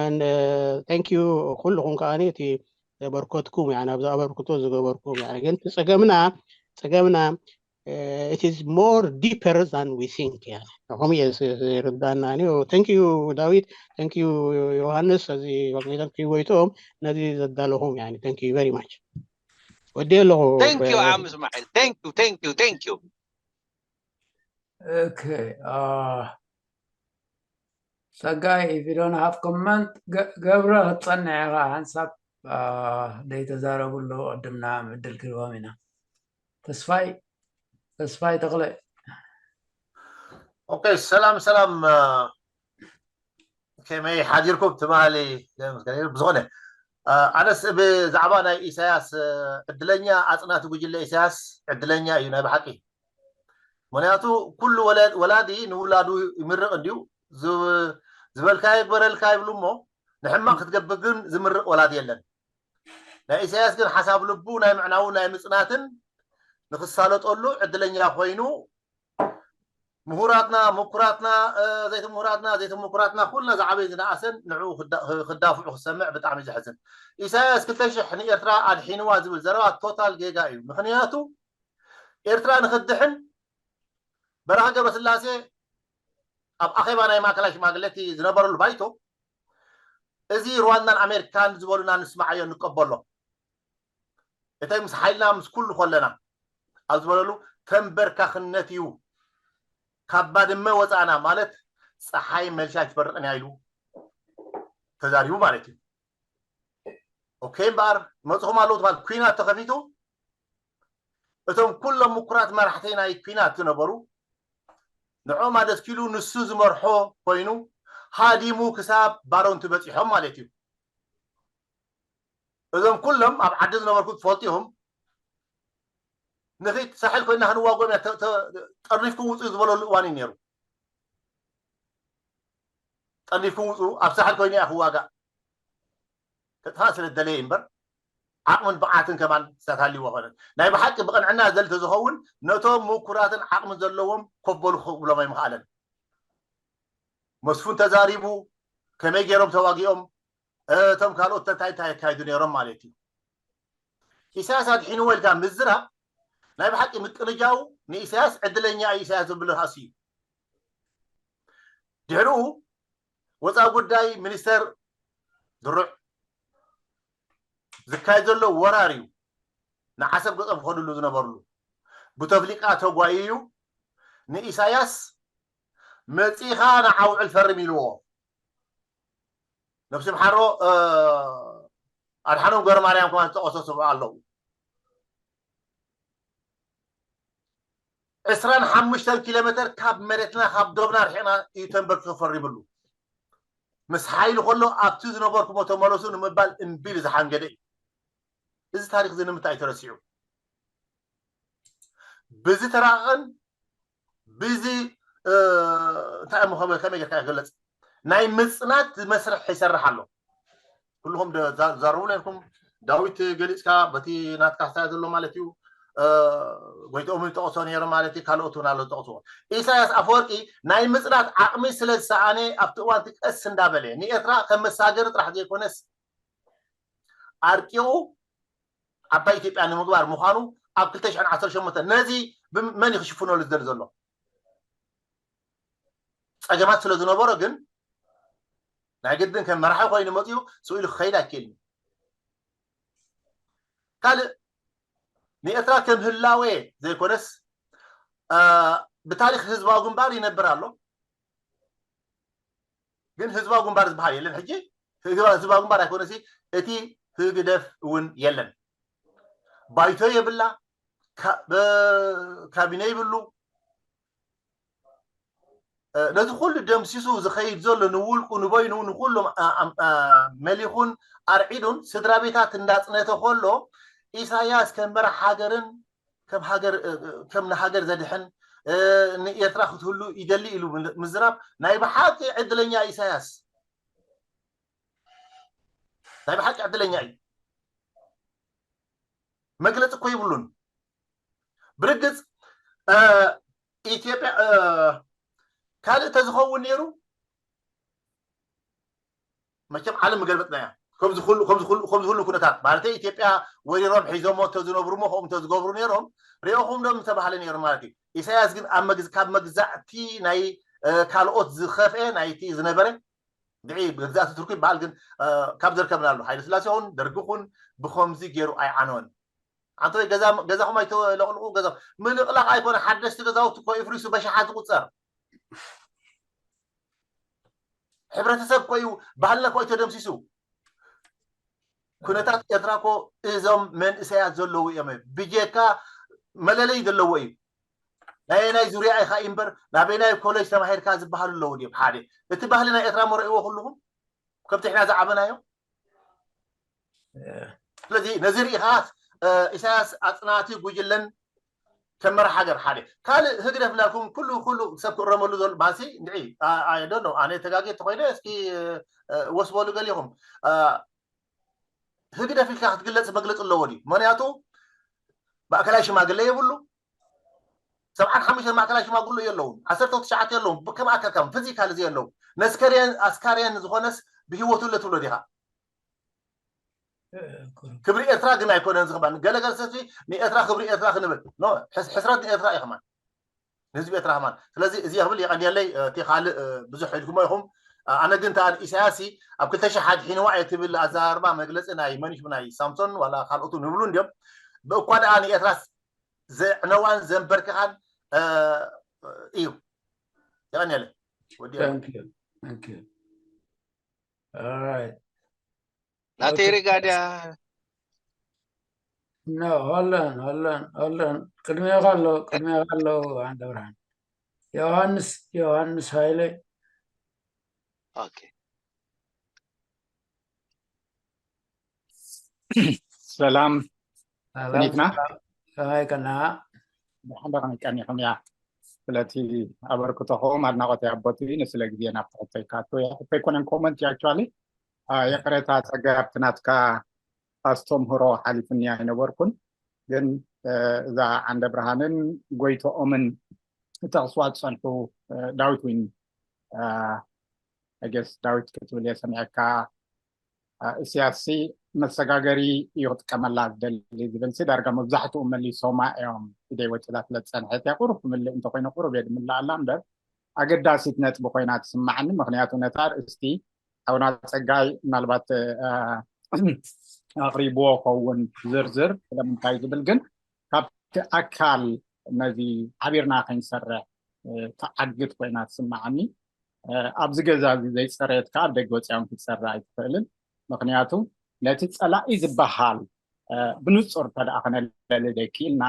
and uh, thank you ኩልኹም ከዓኒ እቲ ዘበርከትኩም يعني ኣብዚ ኣበርክቶ ዝገበርኩም يعني ግን ጸገምና ጸገምና it is more deeper than we think يعني ከምኡ እየ ዝርዳና እኔ thank you ዳዊት thank you ዮሃንስ እዚ ወይቶም ነዚ ዘዳለኹም يعني thank you very much ወዲ ኣለኹ thank you ዓም እስማዒል thank you thank you thank you okay uh, ጸጋይ if you don't have comment ገብረ ክትጸንዕ ኢኻ ሓንሳብ ደይተዛረቡ ኣለዉ ቅድምና ዕድል ክህቦም ኢና ተስፋይ ተስፋይ ተኽለ ኦኬ ሰላም ሰላም ከመይ ሓዲርኩም ትማሊ ብዝኾነ ኣነስ ብዛዕባ ናይ ኢሳያስ ዕድለኛ ኣፅናቲ ጉጅለ ኢሳያስ ዕድለኛ እዩ ናይ ብሓቂ ምክንያቱ ኩሉ ወላዲ ንውላዱ ይምርቕ እንድዩ ዝበልካ ይግበረልካ ይብሉ እሞ ንሕማቕ ክትገብር ግን ዝምርቕ ወላዲ የለን ናይ ኢሳያስ ግን ሓሳብ ልቡ ናይ ምዕናውን ናይ ምፅናትን ንክሳለጠሉ ዕድለኛ ኮይኑ ምሁራትና ምኩራትና ዘይትምሁራትና ዘይትምኩራትና ኩልና ዝዓበይ ዝነኣሰን ንዕኡ ክዳፍዑ ክሰምዕ ብጣዕሚ ዘሕዝን ኢሳያስ ክልተ ሽሕ ንኤርትራ ኣድሒንዋ ዝብል ዘረባ ቶታል ጌጋ እዩ ምክንያቱ ኤርትራ ንክድሕን በረኻ ገብረስላሴ ኣብ ኣኼባ ናይ ማእከላይ ሽማግለቲ ዝነበረሉ ባይቶ እዚ ሩዋንዳን ኣሜሪካን ዝበሉና ንስማዓዮ ንቀበሎ እተይ ምስ ሓይልና ምስ ኩሉ ከለና ኣብ ዝበለሉ ተንበርካኽነት እዩ ካብ ባድመ ወፃእና ማለት ፀሓይ መልሻ ኣይትበርቕን እያ ኢሉ ተዛሪቡ ማለት እዩ ኦኬ እምበኣር መፅኹም ኣለዉ ትበሃል ኩናት ተኸፊቱ እቶም ኩሎም ምኩራት መራሕቲ ናይ ኩናት ዝነበሩ ንዖም ኣደስኪሉ ንሱ ዝመርሖ ኮይኑ ሃዲሙ ክሳብ ባሮንቲ በፂሖም ማለት እዩ እዞም ኩሎም ኣብ ዓዲ ዝነበርኩ ትፈልጡ ኢኹም ንኺድ ሳሕል ኮይና ክንዋጎም እያ ጠርኒፍኩም ውፅኡ ዝበለሉ እዋን እዩ ነይሩ ጠርኒፍኩም ውፅኡ ኣብ ሳሕል ኮይኑ እያ ክዋጋእ ክጥፋእ ስለ ደለየ እምበር ዓቕምን ብዓትን ከማን ስታታልዎ ኾነ ናይ ብሓቂ ብቕንዕና ዘል ተዝኸውን ነቶም ምኩራትን ዓቕሚ ዘለዎም ኮበሉ ክብሎም ኣይምኽኣለን መስፉን ተዛሪቡ ከመይ ገይሮም ተዋጊኦም እቶም ካልኦት እንታይ እንታይ የካይዱ ነይሮም ማለት እዩ ኢሳያስ ኣድሒንዎ ኢልካ ምዝራብ ናይ ብሓቂ ምቅንጃው ንኢሳያስ ዕድለኛ እዩ ኢሳያስ ዝብል ራእሲ እዩ ድሕሪኡ ወፃኢ ጉዳይ ሚኒስተር ድሩዕ ዝካየድ ዘሎ ወራር እዩ ንዓሰብ ገፆም ክኸድሉ ዝነበርሉ ብተፍሊቃ ተጓይዩ ንኢሳያስ መፂኻ ንዓውዕል ፈርም ኢልዎ ነብሲ ምሓሮ ኣድሓኖም ገብረ ማርያም ከማን ዝጠቐሶ ስብዑ ኣለዉ ዕስራን ሓሙሽተን ኪሎ ሜተር ካብ መሬትና ካብ ዶብና ርሒቕና እዩ ተንበርኪኹ ፈሪምሉ ምስ ሓይሉ ከሎ ኣብቲ ዝነበርኩሞ ተመለሱ ንምባል እምቢል ዝሓንገደ እዩ እዚ ታሪክ እዚ ንምንታይ ተረሲዑ ብዝተራቐን ብዚ እንታይ እሞ ከመይ ከመይ ጌርካ ይግለጽ ናይ ምጽናት መስርሕ ይሰርሕ ኣሎ ኩልኹም ዛርቡ ነርኩም ዳዊት ገሊጽካ በቲ ናትካ ኣስተያየት ዘሎ ማለት እዩ ጎይትኦም ዝጠቕሶ ነይሩ ማለት እዩ ካልኦት እውን ኣሎ ዝጠቕስዎ ኢሳያስ ኣፈወርቂ ናይ ምጽናት ዓቕሚ ስለ ዝሰኣነ ኣብቲ እዋንቲ ቀስ እንዳበለ ንኤርትራ ከም መሳገሪ ጥራሕ ዘይኮነስ ኣርቂቑ ዓባይ ኢትዮጵያ ንምግባር ምዃኑ ኣብ ክልተ ሽሕን ዓሰርተ ሸሞንተን ነዚ መን እዩ ክሽፍነሉ ዝደሊ ዘሎ? ፀገማት ስለ ዝነበሮ ግን ናይ ግድን ከም መራሒ ኮይኑ መፅኡ ስኡ ኢሉ ክኸይድ ኣይክእልን። ካልእ ንኤርትራ ከም ህላዌ ዘይኮነስ ብታሪክ ህዝባዊ ግንባር ይነብር ኣሎ። ግን ህዝባዊ ግንባር ዝበሃል የለን ሕጂ። ህዝባዊ ግንባር ኣይኮነሲ እቲ ህግደፍ እውን የለን። ባይቶ የብላ፣ ካቢነ ይብሉ። ነዚ ኩሉ ደምሲሱ ዝኸይድ ዘሎ ንውልቁ ንበይኑ ንኩሎም መሊኹን ኣርዒዱን ስድራ ቤታት እንዳፅነተ ከሎ ኢሳያስ ከም መራሕ ሃገርን ከም ሃገር ከም ንሃገር ዘድሕን ንኤርትራ ክትህሉ ይደሊ ኢሉ ምዝራብ ናይ ብሓቂ ዕድለኛ ኢሳያስ ናይ ብሓቂ ዕድለኛ እዩ። መግለፂ እኮ ይብሉን። ብርግፅ ኢትዮጵያ ካልእ ተዝኸውን ነይሩ መቸም ዓለም ምገልበጥናያ። ከምዚ ኩሉ ኩነታት ማለት ኢትዮጵያ ወሪሮም ሒዞሞ ተዝነብሩሞ ከምኡ ተዝገብሩ ነይሮም ሪኦኹም ዶ ምተባህለ ነይሩ ማለት እዩ። ኢሳያስ ግን ካብ መግዛእቲ ናይ ካልኦት ዝኸፍኤ ናይቲ ዝነበረ ድዒ መግዛእቲ ቱርኪ ይበሃል ግን ካብ ዘርከብናሉ ሃይለ ስላሴ ኹን ደርጊ ኹን ብኸምዚ ገይሩ ኣይዓነወን። ኣንተ ወይ ገዛኹም ኣይተለቕልቑ ገዛ ምልቕላቕ ኣይኮነ ሓደሽቲ ገዛውቲ እኮ ይፍሪሱ በሽሓት ዝቁፀር ሕብረተሰብ እኮ እዩ ባህልና እኮ እዩ ተደምሲሱ። ኩነታት ኤርትራ እኮ እዞም መንእሰያት ዘለዉ እዮም ብጀካ መለለይ ዘለዎ እዩ። ናበየናይ ዙርያ ኢኻ እምበር ናበየናይ ኮሌጅ ተማሂርካ ዝበሃሉ ኣለዉ ድዮም ሓደ እቲ ባህሊ ናይ ኤርትራ መረእዎ ኩልኹም ከምቲ ሕና ዝዓበናዮ ስለዚ ነዚ ርኢኻ ኢሳያስ ኣፅናቲ ጉጅለን ከም መራሕ ሃገር ሓደ ካልእ ህግደፍ ላልኩም ኩሉ ኩሉ ሰብ ክእረመሉ ዘሎ ባሲ እንድዒ ኣይደሎ ኣነ ተጋጌ ተኮይነ እስኪ ወስበሉ ገሊኹም ህግደፍ ኢልካ ክትግለፅ መግለፂ ኣለዎ ድዩ ምክንያቱ ማእከላይ ሽማግለ የብሉ ሰብዓን ሓሙሽተን ማእከላይ ሽማግሉ የለውን ዓሰርተ ትሽዓተ የለውን ከም ኣካልካ ፊዚካል እዚ የለው ነስከርየን ኣስካርየን ዝኾነስ ብህይወቱ ኣሎ ትብሎ ዲኻ ክብሪ ኤርትራ ግን ኣይኮነን ዝኽባን ገለገለ ሰብሲ ንኤርትራ ክብሪ ኤርትራ ክንብል ሕስረት ንኤርትራ እዩ ከማን ንህዝቢ ኤርትራ ከማን ስለዚ እዚ ክብል የቀንየለይ እቲ ካልእ ብዙሕ ኢልኩሞ ኢኹም ኣነ ግን ተኣል ኢሳያስ ኣብ ክልተ ሽሕ ሓድሒንዋ እየ ትብል ኣዘራርባ መግለፂ ናይ መኒሽ ናይ ሳምሶን ዋላ ካልኦቱ ንብሉ እንዲዮም ብእኳ ደኣ ንኤርትራ ዘዕነዋን ዘንበርክኻን እዩ የቀንየለይ ወዲ ናተይ ሪጋ ድያ No, hold on, hold on, hold on. ቅድሜኻ ኣሎ ቅድሜኻ ኣሎ ኣንደ ብርሃን ዮሃንስ ዮሃንስ ሃይለ okay ሰላም ሰኒትና ከማይ ከና ብሓንዳ ከመይ ቀኒኹም እያ ስለቲ ኣበርክቶኹም ኣድናቆት ኣቦት እዩ ንስለ ግዜ ናብ ትሕቶ ይካቱ እያ እኮ ኣይኮነን ኮመንት እዩ actually ይቅሬታ ጸጋ ኣብቲ ናትካ ኣስተምህሮ ሓሊፍኒ ኣይነበርኩን ግን እዛ ዓንደ ብርሃንን ጎይቶኦምን ተቕስዋ ዝጸንሑ ዳዊት ዊን I guess ዳዊት ክትብል እየ ሰሚዐካ እስያስ ሲ መሰጋገሪ እዩ ክጥቀመላ ዝደሊ ዝብል ሲ ዳርጋ መብዛሕትኡ መሊሶማ እዮም ኢደይ ወፂላ ስለ ዝፀንሐት እያ ቁሩብ ክምልእ እንተኮይነ ቁሩብ እየ ድምልኣላ እምበር ኣገዳሲት ነጥቢ ኮይና ትስማዓኒ ምክንያቱ ነታ ኣርእስቲ ሓውና ፀጋይ ምናልባት ኣቅሪብዎ ከውን ዝርዝር ስለምንታይ ዝብል ግን ካብቲ ኣካል ነዚ ሓቢርና ከይንሰርሕ ትዓግት ኮይና ትስማዓኒ ኣብዚ ገዛ እዚ ዘይፀረየት ከዓ ኣብ ደገ ወፂኣውን ክትፀረ ኣይትኽእልን ምክንያቱ ነቲ ፀላኢ ዝበሃል ብንፁር ተደኣ ከነለሊ ዘይክኢልና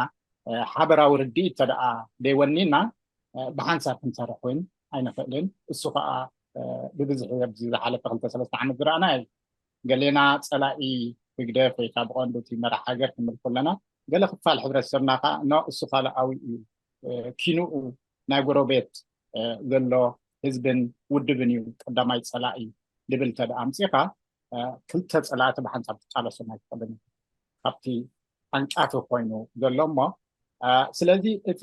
ሓበራዊ ርድኢት ተደኣ ደይወኒና ብሓንሳብ ክንሰርሕ እውን ኣይንኽእልን እሱ ከዓ ብብዝሒ ኣብዚ ዝሓለፈ ክልተ ሰለስተ ዓመት ዝረኣና እዩ ገሌና ፀላኢ ህግደፍ ወይ ከዓ ብቐንዱ እቲ መራሕ ሃገር ክንብል ከለና ገለ ክፋል ሕብረተሰብና ከዓ ኖ እሱ ካልኣዊ እዩ ኪንኡ ናይ ጎረቤት ዘሎ ህዝብን ውድብን እዩ ቀዳማይ ፀላኢ ድብል እንተ ኣምፂኻ ክልተ ፀላእቲ ብሓንሳብ ትቃለሶም ኣይትኽእልን ካብቲ ዓንቃፊ ኮይኑ ዘሎ እሞ ስለዚ እቲ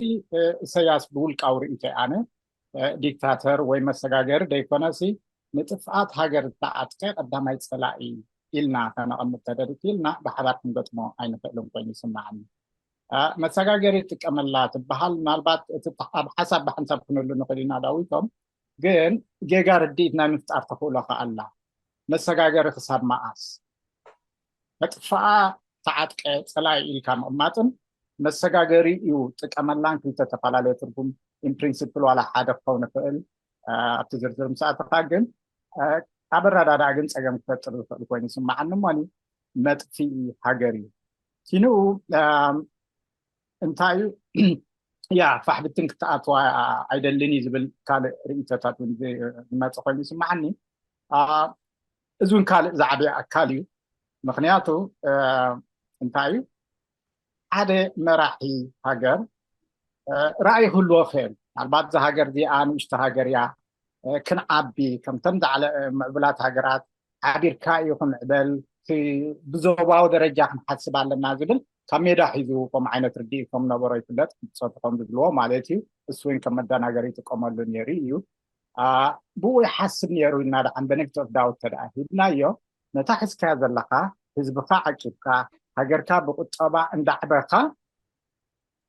እሰያስ ብውልቃዊ ርእይቶ ኣነ ዲክታተር ወይ መሰጋገሪ ደይኮነሲ ንጥፍኣት ሃገር ዝተዓጥቀ ቀዳማይ ፀላኢ ኢልና ከነቐምጥ ተደሪክ ኢልና ብሓባር ክንገጥሞ ኣይንኽእልን ኮይኑ ይስማዓኒ መሰጋገሪ ትጥቀመላ ትበሃል። ምናልባት እቲ ኣብ ሓሳብ ብሓንሳብ ክንህሉ ንኽእል ኢና ዳዊቶም፣ ግን ጌጋ ርድኢት ናይ ምፍጣር ተኽእሎ ከኣላ መሰጋገሪ ክሳብ መኣስ? መጥፋኣ ተዓጥቀ ጸላኢ ኢልካ ምቕማጥን መሰጋገሪ እዩ ጥቀመላን ክልተ ተፈላለየ ትርጉም ኢን ፕሪንሲፕል ዋላ ሓደ ክኸውን ይኽእል። ኣብቲ ዝርዝር ምስ ኣተኻ ግን ኣብ ኣረዳድኣ ግን ጸገም ክፈጥር ዝኽእል ኮይኑ ይስምዓኒ። እሞኒ መጥፍኢ ሃገር እዩ። ኪንኡ እንታይ እዩ? ያ ፋሕ ብትን ክትኣትዋ ኣይደልን እዩ ዝብል ካልእ ርእይቶታት እውን ዝመጽእ ኮይኑ ይስምዓኒ። እዚ እውን ካልእ ዝዓበየ ኣካል እዩ። ምክንያቱ እንታይ እዩ? ሓደ መራሒ ሃገር ራእይ ክህልዎ ክእል። ምናልባት እዛ ሃገር እዚኣ ንእሽቶ ሃገር እያ፣ ክንዓቢ ከምተን ምዕቡላት ሃገራት ዓቢርካ እዩ ክምዕበል፣ ብዞባዊ ደረጃ ክንሓስብ ኣለና ዝብል ካብ ሜዳ ሒዙ ከም ዓይነት ርድኢት ከም ነበሮ ይፍለጥ። ብፀቱ ከም ዝብልዎ ማለት እዩ። እሱ እውን ከም መደናገሪ ይጥቀመሉ ነይሩ እዩ። ብኡ ይሓስብ ነይሩ ኢልና ደሓን በነፊት ኦፍ ዳውት ተደኣ ሂብናዮ፣ ነታ ሒዝካያ ዘለካ ህዝብካ ዓቂብካ ሃገርካ ብቁጠባ እንዳዕበካ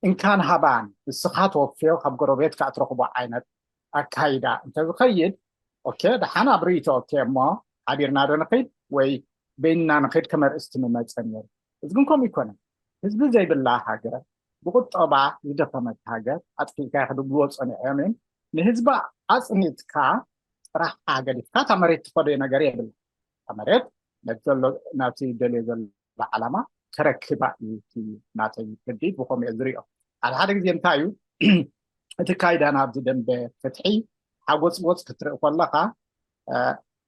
እንካን ሃባን እስኻ ተወፍዮ ካብ ጎረቤትካ እትረኽቦ ዓይነት ኣካይዳ እንተዝኸይድ ኦኬ ደሓን ኣብ ርእይቶ ኦኬ እሞ ሓቢርና ዶ ንኸይድ ወይ በይንና ንኸይድ ከም ኣርእስቲ ምመፀ ነይሩ። እዚ ግን ከምኡ ይኮነን። ህዝቢ ዘይብላ ሃገር ብቁጠባ ዝደኸመት ሃገር ኣጥፊእካ ክድብልዎ ፀኒሖም እዮም። ንህዝቢ ኣፅኒትካ ጥራሕ ገዲፍካ እታ መሬት ትኸዶ ነገር የብላ። እታ መሬት ነቲ ዘሎ ናብቲ ደልዮ ዘሎ ዓላማ ከረክባ እዩ እቲ ናተይ ርድኢት ብኸምኡ እየ ዝሪኦ። ሓደ ሓደ ግዜ እንታይ እዩ እቲ ካይዳ ናብዚ ደንበ ፍትሒ ሓጎፅጎፅ ክትርኢ ከለኻ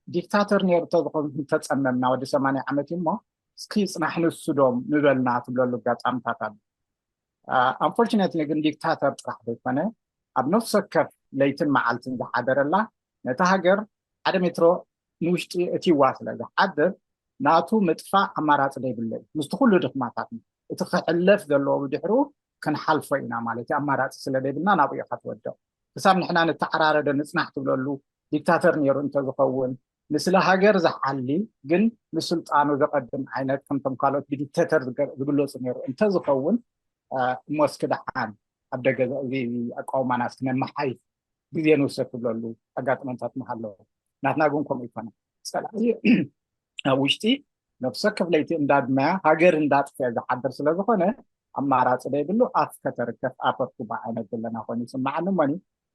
ዲክታተር ነይሩ ተዝኾን እንተፀመምና ወዲ ሰማንያ ዓመት እዩ እሞ እስኪ ፅናሕ ንሱ ዶ ምበልና ትብለሉ ኣጋጣምታት ኣሎ። ኣንፎርቹነትሊ ግን ዲክታተር ጥራሕ ዘይኮነ ኣብ ነፍሲ ወከፍ ለይትን መዓልትን ዝሓደረላ ነታ ሃገር ሓደ ሜትሮ ንውሽጢ እትይዋ ስለ ዝሓድር ናቱ ምጥፋእ ኣማራፂ ዘይብሎ እዩ። ምስቲ ኩሉ ድኽማታትና እቲ ክሕለፍ ዘለዎ ብድሕሩ ክንሓልፎ ኢና ማለት እዩ። ኣማራፂ ስለ ዘይብልና ናብኡ ኢኻ ትወድቕ። ክሳብ ንሕና ንተዓራረዶ ንፅናሕ ትብለሉ ዲክታተር ነይሩ እንተዝኸውን ንስለ ሃገር ዝሓሊ ግን ንስልጣኑ ዘቐድም ዓይነት ከምቶም ካልኦት ብዲክተተር ዝግለፁ ነይሩ እንተዝኸውን እሞ እስኪ ደሓን ኣብ ደገ እዚ ኣቃውማና እስኪ ነመሓይሽ ግዜ ንውሰድ ትብለሉ ኣጋጥመታት ምሃለዎ። ናትና ግን ከምኡ ይኮነ። ፀላኢ ኣብ ውሽጢ ነፍሰ ክፍለይቲ እንዳድመያ ሃገር እንዳጥፍአ ዝሓድር ስለ ዝኾነ ኣማራፂ ዘይብሉ ኣፍ ከተርከፍ ኣፈር ኩባ ዓይነት ዘለና ኮይኑ ይስምዓኒ። እሞኒ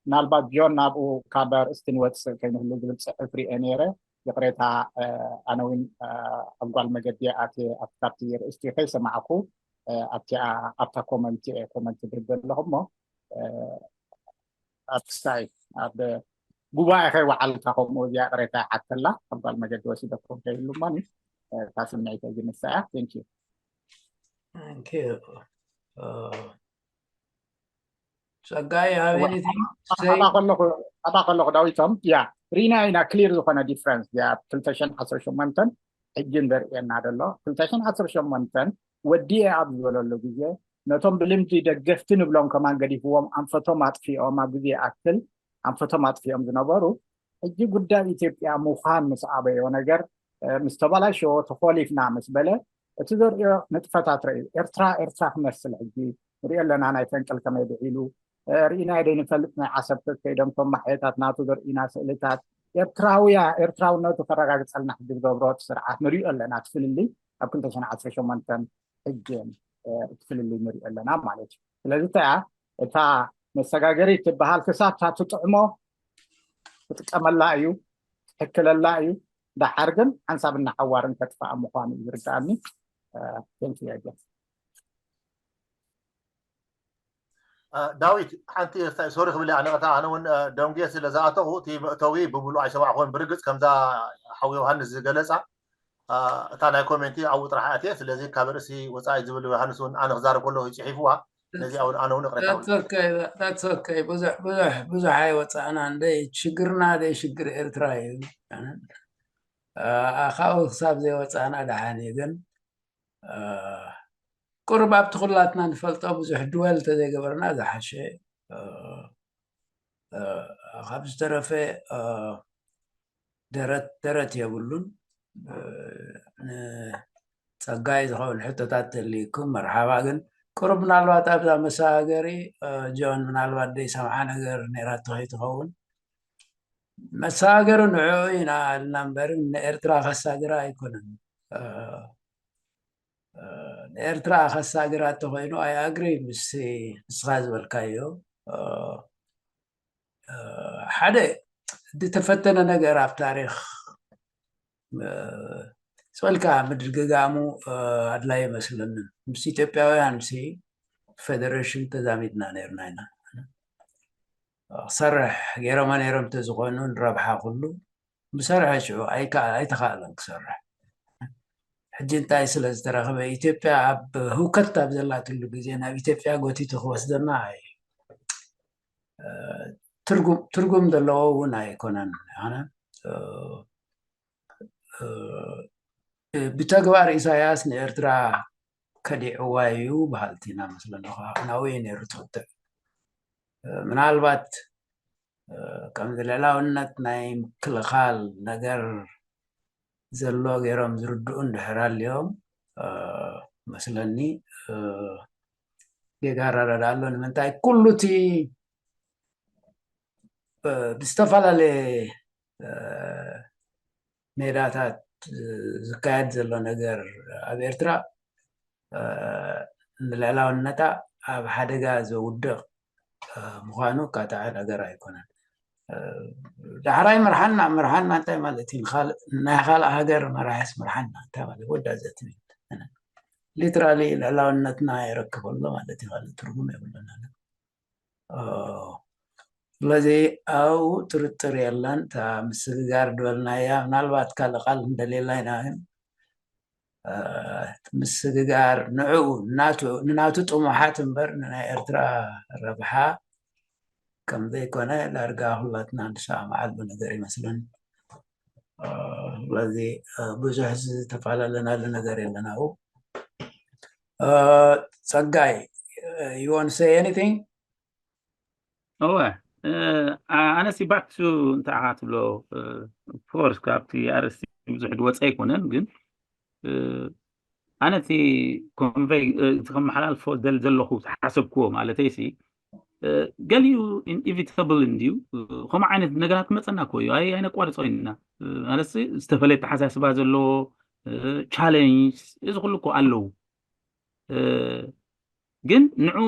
ምናልባት ጆን ናብኡ ካብ ኣርእስቲ ንወፅእ ከይንህሉ ዝብል ፅሑፍ ሪኤ ነይረ። ይቕሬታ ኣነ እውን ኣብ ጓል መገዲ ኣትየ ኣብቲ ካብቲ ርእስቲ ከይሰማዕኩ ኣብቲኣ ኣብታ ኮመንት እየ ኮመንት ድርገ ኣለኹ እሞ ኣብ ክሳይ ኣብ ጉባኤ ከይወዓልካ ከምኡ እዚኣ ቅሬታ ይሓተላ ኣብ ጓል መገዲ ወሲደኩም ከይህሉ እሞ እታ ስምዒተይ ግን ንሳ እያ። Thank you። Thank you. ጸጋይ have anything to say? ኣባ ከለኹ ዳዊቶም ያ ሪና ኢና ክሊር ዝኾነ ዲፍረንስ ያ ክልተ ሽሕን ዓሰርተ ሸሞንተን ሕጂ ንዘርእየና ዘሎ ክልተ ሽሕን ዓሰርተ ሸሞንተን ወዲኤ ኣብ ዝበለሉ ግዜ ነቶም ብልምዲ ደገፍቲ ንብሎም ከማን ገዲፍዎም ኣንፈቶም ኣጥፊኦም ኣብ ግዜ ይኣክል ኣንፈቶም ኣጥፊኦም ዝነበሩ ሕጂ ጉዳይ ኢትዮጵያ ምዃን ምስ ኣበዮ ነገር ምስ ተበላሸዎ ተኾሊፍና ምስ በለ እቲ ዘርእዮ ንጥፈታት ረእዩ ኤርትራ ኤርትራ ክመስል ሕጂ ንሪኦ ኣለና ናይ ፈንቅል ከመይ ብዒሉ ርኢናዮ ዘይንፈልጥ ናይ ዓሰብ ከይዶም ቶም ማሕየታት ናቱ ዘርእዩና ስእልታት ኤርትራውያ ኤርትራውነቱ ከረጋግፀልና ሕጂ ዝገብሮ እቲ ስርዓት ንሪኦ ኣለና እቲ ፍልልይ ኣብ ክልተ ሽሕን ዓሰርተ ሸሞንተን ሕጂ እቲ ፍልልይ ንሪኦ ኣለና ማለት እዩ። ስለዚ እታ እያ እታ መሰጋገሪት ትበሃል ክሳብ እታ ትጥዕሞ ክጥቀመላ እዩ ክሕክለላ እዩ። ደሓር ግን ሓንሳብ እናሓዋርን ከጥፍኣ ምዃኑ እዩ ዝርድኣኒ። Thank you again። ዳዊት ሓንቲ ሶሪ ክብል ኣነቀታ ኣነ እውን ደንጉየ ስለ ዝኣተኹ እቲ መእተዊ ብምሉእ ኣይሰማዕኩን ብርግፅ ከምዛ ሓው ዮሃንስ ዝገለፃ እታ ናይ ኮሜንቲ ኣብኡ ጥራሕ ኣትየ ስለዚ ካብ ርእሲ ወፃኢ ዝብል ዮሃንስ እውን ኣነ ክዛረብ ከለኹ ይፅሒፍዋ ነዚኣ እውን ኣነ እውን ይቅሬታ ብዙሕ ብዙሕ ብዙሕ ኣይወፃእና እንደ ሽግርና ደይ ሽግር ኤርትራ እዩ ካብኡ ክሳብ ዘይወፃእና ደሓን እዩ ግን ቁሩብ ኣብቲ ኩላትና ንፈልጦ ብዙሕ ድወል እንተዘይገበርና ዝሓሸ ካብ ዝተረፈ ደረት ደረት የብሉን ንፀጋይ ዝኸውን ሕቶታት ተልይኩም መርሓባ ግን ቁሩብ ምናልባት ኣብዛ መሰጋገሪ ጆን ምናልባት ዘይሰምዓ ነገር ነይራቶ ከይትኸውን። መሰጋገሪ ንዕኡ ኢና ኢልና እምበር ንኤርትራ ከሳግራ ኣይኮነን። ንኤርትራ ከሳግራ እንተኮይኑ ኣይ ኣግሪ ምስ ንስኻ ዝበልካዮ። ሓደ ዝተፈተነ ነገር ኣብ ታሪኽ ስቕ ኢልካ ምድግጋሙ ኣድላይ ይመስለንን። ምስ ኢትዮጵያውያን ሲ ፌደሬሽን ተዛሚድና ነይርና ኢና። ክሰርሕ ገይሮማ ነይሮም እንተዝኾኑ ንረብሓ ኩሉ ምሰርሐ ሽዑ ኣይተኻእለን ክሰርሕ። ሕጂ እንታይ ስለ ዝተረኽበ ኢትዮጵያ ኣብ ህውከት ኣብ ዘላትሉ ግዜ ናብ ኢትዮጵያ ጎቲቱ ክወስደና ትርጉም ዘለዎ እውን ኣይኮነን። ኣነ ብተግባር ኢሳያስ ንኤርትራ ከዲዕዋ እዩ በሃልቲ ኢና መስለኒ። ናብኡ እዩ ነይሩ ትውትዕ። ምናልባት ከምዚ ልዕላውነት ናይ ምክልኻል ነገር ዘሎ ገይሮም ዝርድኡ እንድሕር ኣልዮም መስለኒ ጌጋ ኣረዳድኣ ኣሎ። ንምንታይ ኩሉ እቲ ብዝተፈላለየ ሜዳታት ዝካየድ ዘሎ ነገር ኣብ ኤርትራ ንልዕላውነታ ኣብ ሓደጋ ዘውድቕ ምዃኑ ካትዓ ነገር ኣይኮነን። ዳሕራይ ምርሓና ምርሓና እንታይ ማለት እዩ? ናይ ካልእ ሃገር መራሒስ ምርሓና እንታይ ማለት ወዳ ዘትብል ሊትራሊ ልዕላውነትና ይረክብ ኣሎ ማለት እዩ። ካልእ ትርጉም የብሉን። ስለዚ ኣብኡ ጥርጥር የለን። እታ ምስግጋር ዝበልናያ ምናልባት ካልእ ቃል እንደሌላ ኢና ግን ምስግጋር ንዕኡ ንናቱ ጥሙሓት እምበር ንናይ ኤርትራ ረብሓ ከም ዘይኮነ ዳርጋ ኩላትና ንሰማማዓሉ ነገር ይመስለኒ። ስለዚ ብዙሕ ዝተፈላለናሉ ነገር የለን ኣብኡ። ጸጋይ you want to say anything? እወ ኣነሲ ባክ ቱ እንታይ ኢኻ ትብሎ ፎርስ ካብቲ ኣርእስቲ ብዙሕ ድወፀ ኣይኮነን ግን ኣነ እቲ ኮንቨይ እቲ ከመሓላልፎ ደል ዘለኹ ዝሓሰብክዎ ማለተይ ሲ ገሊኡ ኢንኢቪታብል እንድዩ። ከምኡ ዓይነት ነገራት ክመፀና እኮ እዩ። ኣይ ኣይነቋርፆ ኢና ማለት ዝተፈለየ ተሓሳስባ ዘለዎ ቻሌንጅ እዚ ኩሉ እኮ ኣለዉ። ግን ንዑ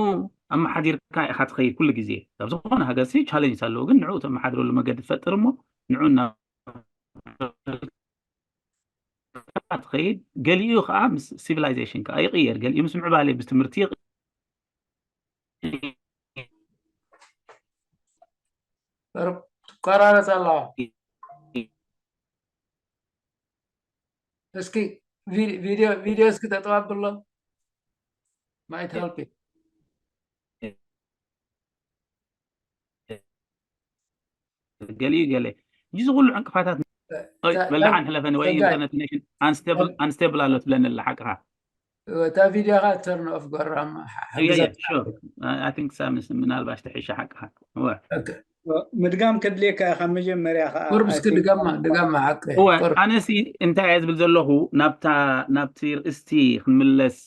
ኣመሓዲርካ ኢኻ ትኸይድ ኩሉ ግዜ ኣብ ዝኾነ ሃገር ሲ ቻሌንጅ ኣለዎ። ግን ንዑ ተመሓድረሉ መገዲ ትፈጥር እሞ ንዑ እና ትኸይድ ገሊኡ ከዓ ምስ ሲቪላይዜሽን ከዓ ይቕየር፣ ገሊኡ ምስ ምዕባለ ምስ ትምህርቲ ይቕ- ትቆራረፅ ኣለዋ። እስኪ ቪድዮ ቪድዮ እስኪ ተጠዋብሎ ማይት ሄልፕ ገሊኡ ገለ እዚ ኩሉ ዕንቅፋታት በልዓን ሕለፈኒ ወይ ኢንተርነት ኮኔክሽን ኣንስቴብል ኣሎ ትብለኒ ኣላ ሓቅኻ። እታ ቪድዮኻ ተርን ኦፍ ገራም ምናልባሽ ተሒሻ ሓቅኻ። ምድጋም ከድልየካ ካብ መጀመርያ ከዓ ቁርብ እስኪ ድጋማ ድጋማ ሓቂ። ኣነሲ እንታይ እየ ዝብል ዘለኹ ናብቲ ርእስቲ ክንምለስ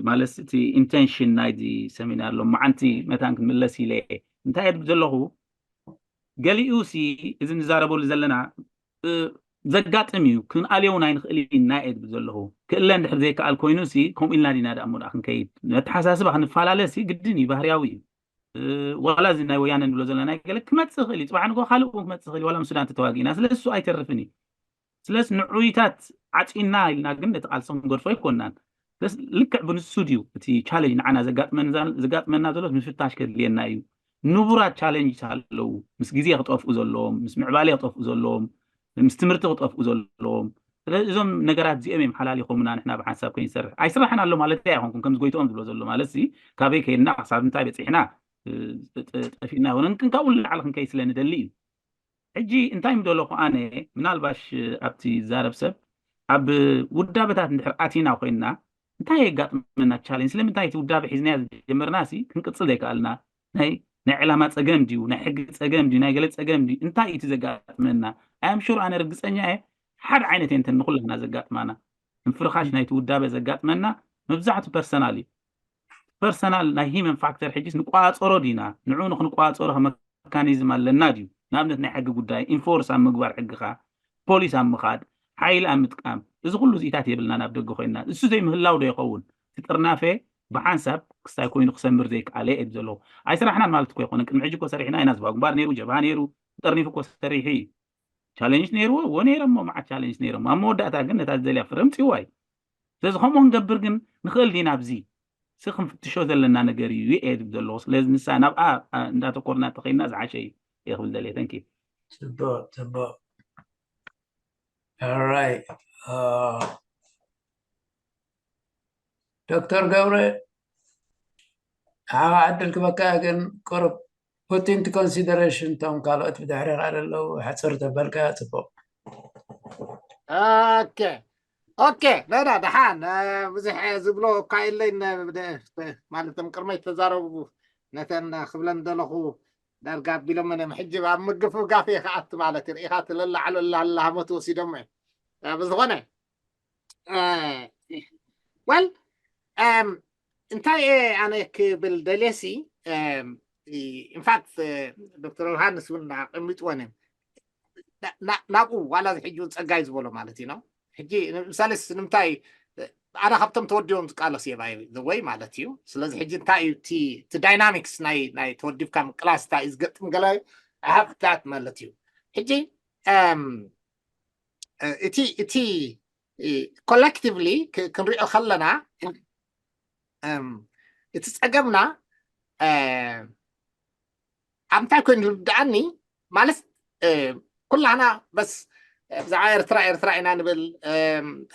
ማለት እቲ ኢንቴንሽን ናይዚ ሰሚናር ሎማዓንቲ መታን ክንምለስ ኢለ እንታይ እየ ዝብል ዘለኹ ገሊኡ ሲ እዚ ንዛረበሉ ዘለና ዘጋጥም እዩ። ክንኣልዮ እውን ኣይንኽእል ኢና እየ ዝብል ዘለኹ። ክእለ እንድሕር ዘይከኣል ኮይኑ ሲ ከምኡ ኢልና ዲና ደኣ እሞ ደኣ ክንከይድ ነተሓሳስባ ክንፈላለ ሲ ግድን እዩ፣ ባህርያዊ እዩ። ዋላ እዚ ናይ ወያነ ንብሎ ዘለና ናይ ገለ ክመፅእ ይኽእል እዩ። ፅባሕ ንጎ ካልእ እውን ክመፅእ ይኽእል እዩ። ዋላ ምስ ሱዳን ተተዋጊእና ስለዚ እሱ ኣይተርፍን እዩ። ስለዚ ንዑይታት ዓፂና ኢልና ግን ነቲ ቃልሲ ክንገድፎ ኣይኮናን። ስለዚ ልክዕ ብንሱ ድዩ እቲ ቻለንጅ ንዓና ዘጋጥመና ዘሎ ምፍታሽ ከድልየና እዩ። ንቡራት ቻለንጅ ኣለዉ። ምስ ግዜ ክጠፍኡ ዘለዎም፣ ምስ ምዕባለ ክጠፍኡ ዘለዎም፣ ምስ ትምህርቲ ክጠፍኡ ዘለዎም። ስለዚ እዞም ነገራት እዚኦም እዮም ሓላሊኾምና ንሕና ብሓንሳብ ከይንሰርሕ። ኣይስራሕን ኣሎ ማለት ኣይኮንኩን ከምዚ ጎይትኦም ዝብሎ ዘሎ ማለት እዚ ካበይ ከይድና ክሳብ እንታይ በፂሕና ጠፊእና ይኮነን ግን ካብኡ ንላዕሊ ክንከይ ስለ ንደሊ እዩ። ሕጂ እንታይ ምደለኹ ኣነ ምናልባሽ ኣብቲ ዛረብ ሰብ ኣብ ውዳበታት እንድሕር ኣቲና ኮይንና እንታይ የጋጥመና ቻሌንጅ ስለምንታይ እቲ ውዳበ ሒዝናዮ ዝጀመርና ሲ ክንቅፅል ዘይከኣልና ናይ ናይ ዕላማ ፀገም ድዩ ናይ ሕጊ ፀገም ድዩ ናይ ገለ ፀገም ድዩ እንታይ እዩ እቲ ዘጋጥመና? ኣይ ኣም ሹር ኣነ ርግፀኛ እየ ሓደ ዓይነት እየንተን ንኩላና ዘጋጥማና ምፍርኻሽ ናይቲ ውዳበ ዘጋጥመና መብዛሕቱ ፐርሰናል እዩ። ፐርሰናል ናይ ሂመን ፋክተር ሕጂስ ንቋፀሮ ዲና? ንዑ ንክንቋፀሮ መካኒዝም ኣለና ድዩ? ንኣብነት ናይ ሕጊ ጉዳይ ኢንፎርስ ኣብ ምግባር ሕግኻ፣ ፖሊስ ኣብ ምኻድ፣ ሓይሊ ኣብ ምጥቃም፣ እዚ ኩሉ እዚኢታት የብልናን ኣብ ደገ ኮይንና። እሱ ዘይምህላው ዶ ይኸውን እቲ ጥርናፈ ብሓንሳብ ክስታይ ኮይኑ ክሰምር ዘይከኣለ እየ ዘለኹ? ኣይሰራሕናን ማለት እኮ ይኮነ። ቅድሚ ሕጂ እኮ ሰሪሕና ኢና። ዝባ ግንባር ነይሩ፣ ጀብሃ ነይሩ፣ ጠርኒፉ እኮ ሰሪሑ እዩ። ቻለንጅ ነይርዎ እዎ ነይሮሞ፣ መዓት ቻለንጅ ነይሮሞ። ኣብ መወዳእታ ግን ነታ ዝደልያ ፍረ ምፅዋ እዩ። ስለዚ ከምኡ ክንገብር ግን ንኽእል ዲና? ኣብዚ ሲ ክንፍትሾ ዘለና ነገር እዩ እየ ዝብል ዘለኹ። ስለዚ ንሳ ናብኣ እንዳተኮርና ተኸይድና ዝሓሸ እዩ እየ ክብል ደልየ። ተንኪ ጽቡቅ ጽቡቅ። Alright. ዶክተር ገብረ፣ ንዓኻ ዕድል ክበካ ግን ቁሩብ put into consideration እቶም ካልኦት ብድሕሪኻ ዘለዉ ሓፅር ተበልካ ጽቡቅ። ኦኬ ኦኬ። ደዳ ደሓን ብዙሕ ዝብሎ እኳ የለይ። ማለትም ቅድመይ ተዛረቡ ነተን ክብለን ደለኹ ዳርጋ ኣቢሎም እዮም። ሕጂ ኣብ ምግፍጋፍ እየ ክኣቱ ማለት እዩ። ርኢኻ ትለላዕሎ ላላሃመት ወሲዶም እዮም። ብዝኾነ ወል እንታይ እየ ኣነ ክብል ደልየሲ፣ ኢንፋክት ዶክተር ዮሃንስ እውን ኣቀሚጥወን እዮም ናብኡ ዋላ እዚ ሕጂ እውን ፀጋይ ዝበሎ ማለት እዩ ነው። ሕጂ ምሳሌስ ንምንታይ ኣነ ካብቶም ተወዲቦም ዝቃለስ እየ ባይ ወይ ማለት እዩ። ስለዚ ሕጂ እንታይ እዩ እቲ ዳይናሚክስ ናይ ናይ ተወዲብካ ምቅላስ እንታይ እዩ ዝገጥም ገለ ሃብታት ማለት እዩ። ሕጂ እቲ እቲ ኮሌክቲቭሊ ክንሪኦ ከለና እቲ ፀገምና ኣብ እንታይ ኮይኑ ዝርድኣኒ ማለት ኩላህና በስ ብዛዕባ ኤርትራ ኤርትራ ኢና ንብል፣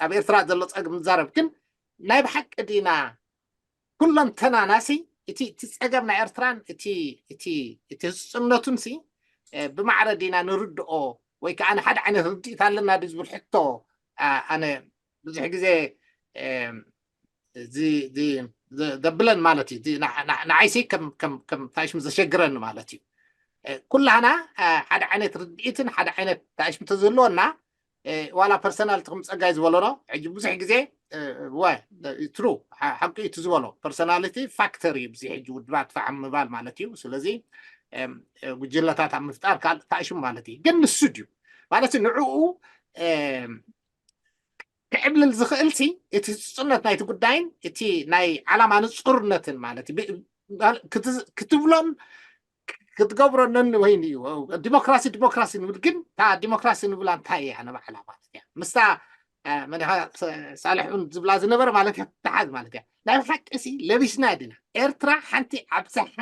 ኣብ ኤርትራ ዘሎ ፀገም ንዛረብ፣ ግን ናይ ብሓቂ ዲና ኩሎም ተናናሲ እቲ እቲ ፀገም ናይ ኤርትራን እቲ እቲ እቲ ህፁፅነቱን ሲ ብማዕረ ዲና ንርድኦ ወይ ከዓ ንሓደ ዓይነት ርድኢት ኣለና ድዩ ዝብል ሕቶ ኣነ ብዙሕ ግዜ ዘብለን ማለት እዩ። ንዓይሲ ከም ታሽም ዘሸግረኒ ማለት እዩ። ኩላህና ሓደ ዓይነት ርድኢትን ሓደ ዓይነት ታሽም ተዝህልወና ዋላ ፐርሰናልቲ ከም ፀጋይ ዝበሎ ነው። ሕጂ ብዙሕ ግዜ ወ ትሩ ሓቂ እቲ ዝበሎ ፐርሰናሊቲ ፋክተር እዩ። ብዚ ሕጂ ውድባት ፋዕም ምባል ማለት እዩ። ስለዚ ጉጅለታት ኣብ ምፍጣር ካልእ ታሽም ማለት እዩ። ግን ንሱ ድዩ ማለት ንዕኡ ክዕብልል ዝኽእል ሲ እቲ ህፁፅነት ናይቲ ጉዳይን እቲ ናይ ዓላማ ንፁርነትን ማለት ክትብሎን ክትገብሮ ነንወይን እዩ። ዲሞክራሲ ዲሞክራሲ ንብል፣ ግን እታ ዲሞክራሲ ንብላ እንታይ እያ ንባዕላ ማለት እያ። ምስታ መን ሳልሕ እውን ዝብላ ዝነበረ ማለት እያ ትተሓዝ ማለት እያ። ናይ ብሓቂ ሲ ለቢስና ዲና? ኤርትራ ሓንቲ ኣብዝሓ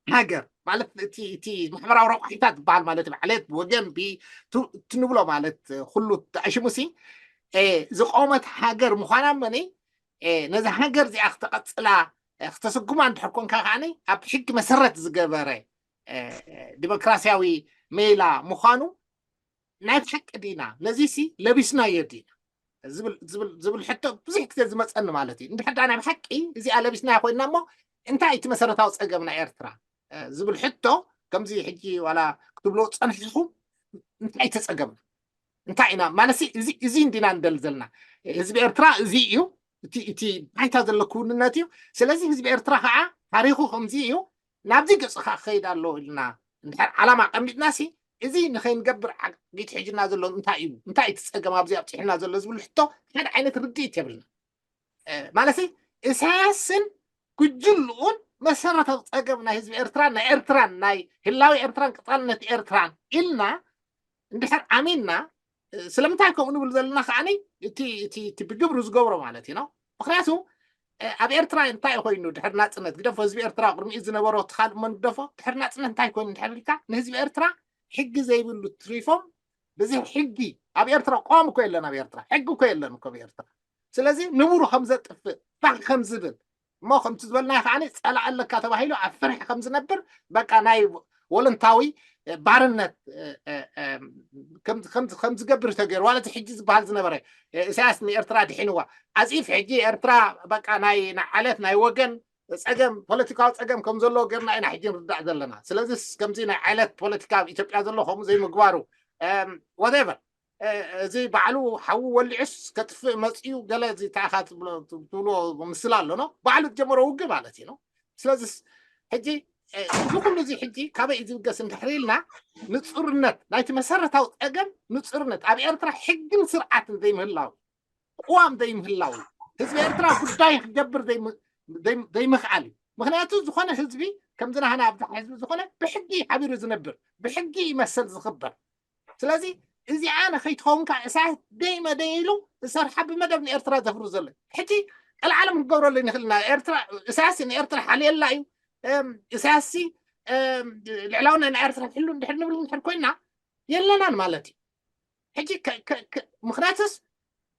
ሃገር ማለት እቲ እቲ ማሕበራዊ ረቋሒታት ዝበሃል ማለት ብዓሌት ብወገን ትንብሎ ማለት ኩሉ ተኣሽሙ ሲ ዝቆመት ሃገር ምዃና መኒ ነዚ ሃገር እዚኣ ክተቐፅላ ክተስጉማ እንድሕር ኮንካ ከዓኒ ኣብ ሕጊ መሰረት ዝገበረ ዲሞክራሲያዊ ሜላ ምዃኑ ናይ ብሓቂ ዲና ነዚ ሲ ለቢስናዮ ዲና ዝብል ሕቶ ብዙሕ ግዜ ዝመፀኒ ማለት እዩ። እንድሕር ዳ ናይ ብሓቂ እዚኣ ለቢስናዮ ኮይንና እሞ እንታይ እቲ መሰረታዊ ፀገም ናይ ኤርትራ ዝብል ሕቶ ከምዚ ሕጂ ዋላ ክትብሎ ፀንሒኹም እንታይ ተፀገምና እንታይ ኢና ማለት እዚ እንዲና ንደሊ ዘለና ህዝቢ ኤርትራ እዚ እዩ። እቲ ባይታ ዘሎ ክውንነት እዩ። ስለዚ ህዝቢ ኤርትራ ከዓ ታሪኹ ከምዚ እዩ። ናብዚ ገፁ ከዓ ክኸይድ ኣለዎ ኢልና እንድሕር ዓላማ ኣቐሚጥና ሲ እዚ ንኸይንገብር ዓጊት ሕጅና ዘሎ እንታይ እዩ? እንታይ እቲ ፀገም ኣብዚ ኣብፂሕና ዘሎ ዝብል ሕቶ ሓደ ዓይነት ርድኢት የብልና። ማለት ኢሳያስን ጉጅልኡን መሰረታዊ ፀገም ናይ ህዝቢ ኤርትራን ናይ ኤርትራን ናይ ህላዊ ኤርትራን ቅፃልነት ኤርትራን ኢልና እንድሕር ኣሚንና ስለምንታይ ከምኡ ንብል ዘለና ከዓኒ እቲ እቲ እቲ ብግብሪ ዝገብሮ ማለት እዩ ነው። ምክንያቱ ኣብ ኤርትራ እንታይ ኮይኑ ድሕር ናፅነት ግደፎ ህዝቢ ኤርትራ ቅድሚኡ ዝነበሮ እቲ ካልእ መን ግደፎ ድሕር ናፅነት እንታይ ኮይኑ ድሕር ኢልካ ንህዝቢ ኤርትራ ሕጊ ዘይብሉ ትሪፎም ብዚ ሕጊ ኣብ ኤርትራ ቆም እኮ የለን ኣብ ኤርትራ ሕጊ እኮ የለን እኮ ኣብ ኤርትራ ስለዚ ንቡሩ ከም ዘጥፍእ ባህ ከም ዝብል እሞ ከምቲ ዝበልናዮ ከዓ ፀላእ ኣለካ ተባሂሉ ኣብ ፍርሒ ከም ዝነብር በቃ ናይ ወለንታዊ ባርነት ከም ዝገብር ተገይሩ ዋላ እቲ ሕጂ ዝበሃል ዝነበረ ኢሳያስ ንኤርትራ ድሒንዋ ኣፂፍ ሕጂ ኤርትራ በቃ ናይ ዓለት ናይ ወገን ፀገም ፖለቲካዊ ፀገም ከም ዘለዎ ገርና ኢና ሕጂ ንርዳእ ዘለና ስለዚ ከምዚ ናይ ዓለት ፖለቲካ ኣብ ኢትዮጵያ ዘሎ ከምኡ ዘይምግባሩ whatever እዚ ባዕሉ ሓዊ ወሊዑስ ከጥፍእ መፅኡ ገለ እዚ ተኣኻ ትብልዎ ምስላ ኣሎ ነው ባዕሉ ዝጀመሮ ውግእ ማለት እዩ ነው። ስለዚ ሕጂ እዚ ኩሉ እዚ ሕጂ ካበይ እዩ ዝብገስ እንድሕር ኢልና ንፁርነት ናይቲ መሰረታዊ ፀገም ንፁርነት ኣብ ኤርትራ ሕግን ስርዓትን ዘይምህላው ቅዋም ዘይምህላው ህዝቢ ኤርትራ ጉዳይ ክገብር ዘይምኽኣል እዩ። ምክንያቱ ዝኾነ ህዝቢ ከምዚ ናህና ኣብዛ ህዝቢ ዝኾነ ብሕጊ ሓቢሩ ዝነብር ብሕጊ ይመሰል ዝኽበር ስለዚ እዚኣ ንኸይትኸውን ከዓ እሳያስ ደይ መደይ ኢሉ ዝሰርሓ ብመደብ ንኤርትራ ዘፍሩ ዘሎ ሕጂ ቀልዓለም ክገብረሉ ንኽእል ኢና። ኤርትራ እሳያስ ንኤርትራ ሓልየላ እዩ። እሳያስ ልዕላውና ናይ ኤርትራ ሕሉ እንድሕር ንብል እንድሕር ኮይና የለናን ማለት እዩ። ሕጂ ምክንያቱስ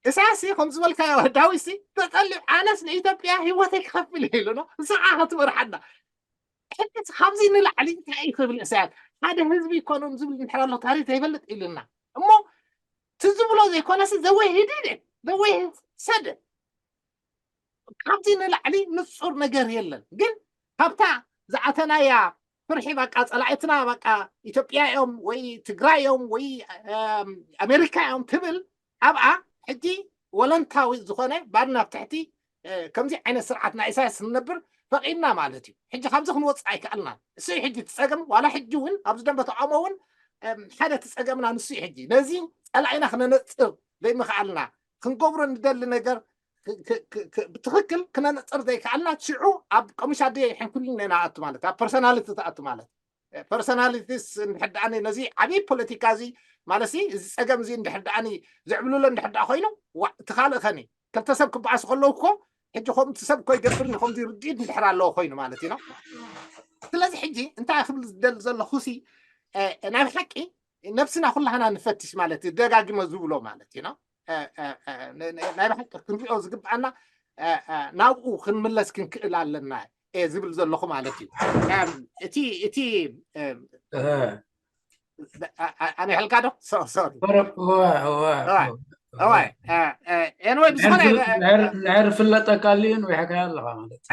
እሳያስ ከም ዝበልካዮ ዳዊት ተጠሊዑ ኣነስ ንኢትዮጵያ ህይወተይ ክኸፍል ኢሉ ነው ንስኻ ክትመርሓና ሕጂ ካብዚ ንላዕሊ እንታይ እዩ ክብል እሳያስ ሓደ ህዝቢ ይኮኖም ዝብል እንድሕር ኣሎ ታሪክ ዘይፈልጥ ኢሉና እሞ ትዝብሎ ዘይኮነስ ዘወይ ሂድድ ዘወይ ሰደ ካብዚ ንላዕሊ ንፁር ነገር የለን ግን ካብታ ዝኣተናያ ፍርሒ በቃ ፀላእትና በቃ ኢትዮጵያ እዮም ወይ ትግራይ እዮም ወይ ኣሜሪካ እዮም ትብል ኣብኣ ሕጂ ወለንታዊ ዝኾነ ባድና ኣብ ትሕቲ ከምዚ ዓይነት ስርዓት ናይ ኢሳያስ ንነብር ፈቒድና ማለት እዩ። ሕጂ ካብዚ ክንወፅእ ኣይከኣልናን። እሱ እዩ ሕጂ እቲ ፀገም ዋላ ሕጂ እውን ኣብዚ ደንበ ተቃውሞ እውን ሓደ እቲ ፀገምና ንሱ እዩ ሕጂ ነዚ ፀላኢና ክነነፅር ዘይምኽኣልና ክንገብሮ ንደሊ ነገር ብትኽክል ክነነፅር ዘይከኣልና ሽዑ ኣብ ቀሙሽ ኣደ ሕንኩልና ኢና ኣቱ ማለት ኣብ ፐርሶናሊቲ ተኣቱ ማለት personalities እንድሕር ደኣ ነዚ ዓብዪ ፖለቲካ እዚ ማለት እዚ ፀገም እዚ እንድሕር ደኣ ዘዕብልሎ እንድሕር ደኣ ኮይኑ እቲ ካልእ ኸኒ ክልተ ሰብ ክበኣሱ ከለዉ እኮ ሕጂ ከምቲ ሰብ እኮ ይገብርኒ ከምዚ ርድኢት እንድሕር ኣለዎ ኮይኑ ማለት እዩ ስለዚ ሕጂ እንታይ ክብል ዝደሊ ዘለኹ ሲ ናይ ብሓቂ ነብስና ኩላህና ንፈትሽ ማለት እዩ ደጋጊመ ዝብሎ ማለት እዩ ናይ ብሓቂ ክንሪኦ ዝግብኣና ናብኡ ክንምለስ ክንክእል ኣለና እየ ዝብል ዘለኹ ማለት እዩ እቲ እቲ ኣነ ይሕልካ ዶ ሶሪ እዋይ ኤንወይ ብዝኾነ ንሕር ፍለጠካ ልዩ ንዊሕካዮ ኣለኻ ማለት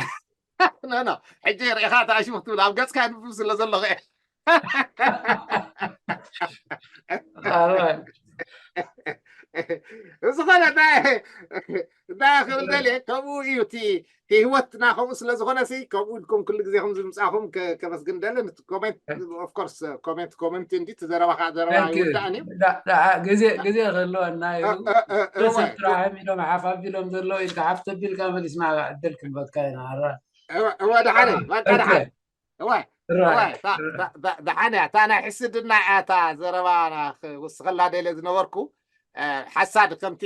ኖ ኖ ሕጂ ርኢኻ ተኣሽሙ ክትብል ኣብ ገጽካ ንብብ ስለ ዘለኹ እየ ዝኾነ እንታይ ክብል ደልየ ከምኡ እዩ እቲ ህይወትና ከምኡ ስለ ዝኾነ ሲ ከምኡ ኢልኩም ኩሉ ግዜ ከም ዝምፃኹም ከመስግን ደለ ኮሜንት ኦፍኮርስ ኮሜንት ኮሜንት እንዲ ትዘረባ ከዓ ዘረባ ይውዳእን እዩ ግዜ ግዜ ክህልወና እዩ ሰብ ጥራሕም ኢሎም ሓፍ ኣቢሎም ዘለዉ ኢልካ ሓፍ ተቢልካ መሊስና ዕድል ክንበትካ ኢና እወ ደሓነ በቃ ደሓነ እወ ደሓነ እያ እታ ናይ ሕስድና እያ እታ ዘረባ ክውስኸላ ደለ ዝነበርኩ ሓሳድ ከምቲ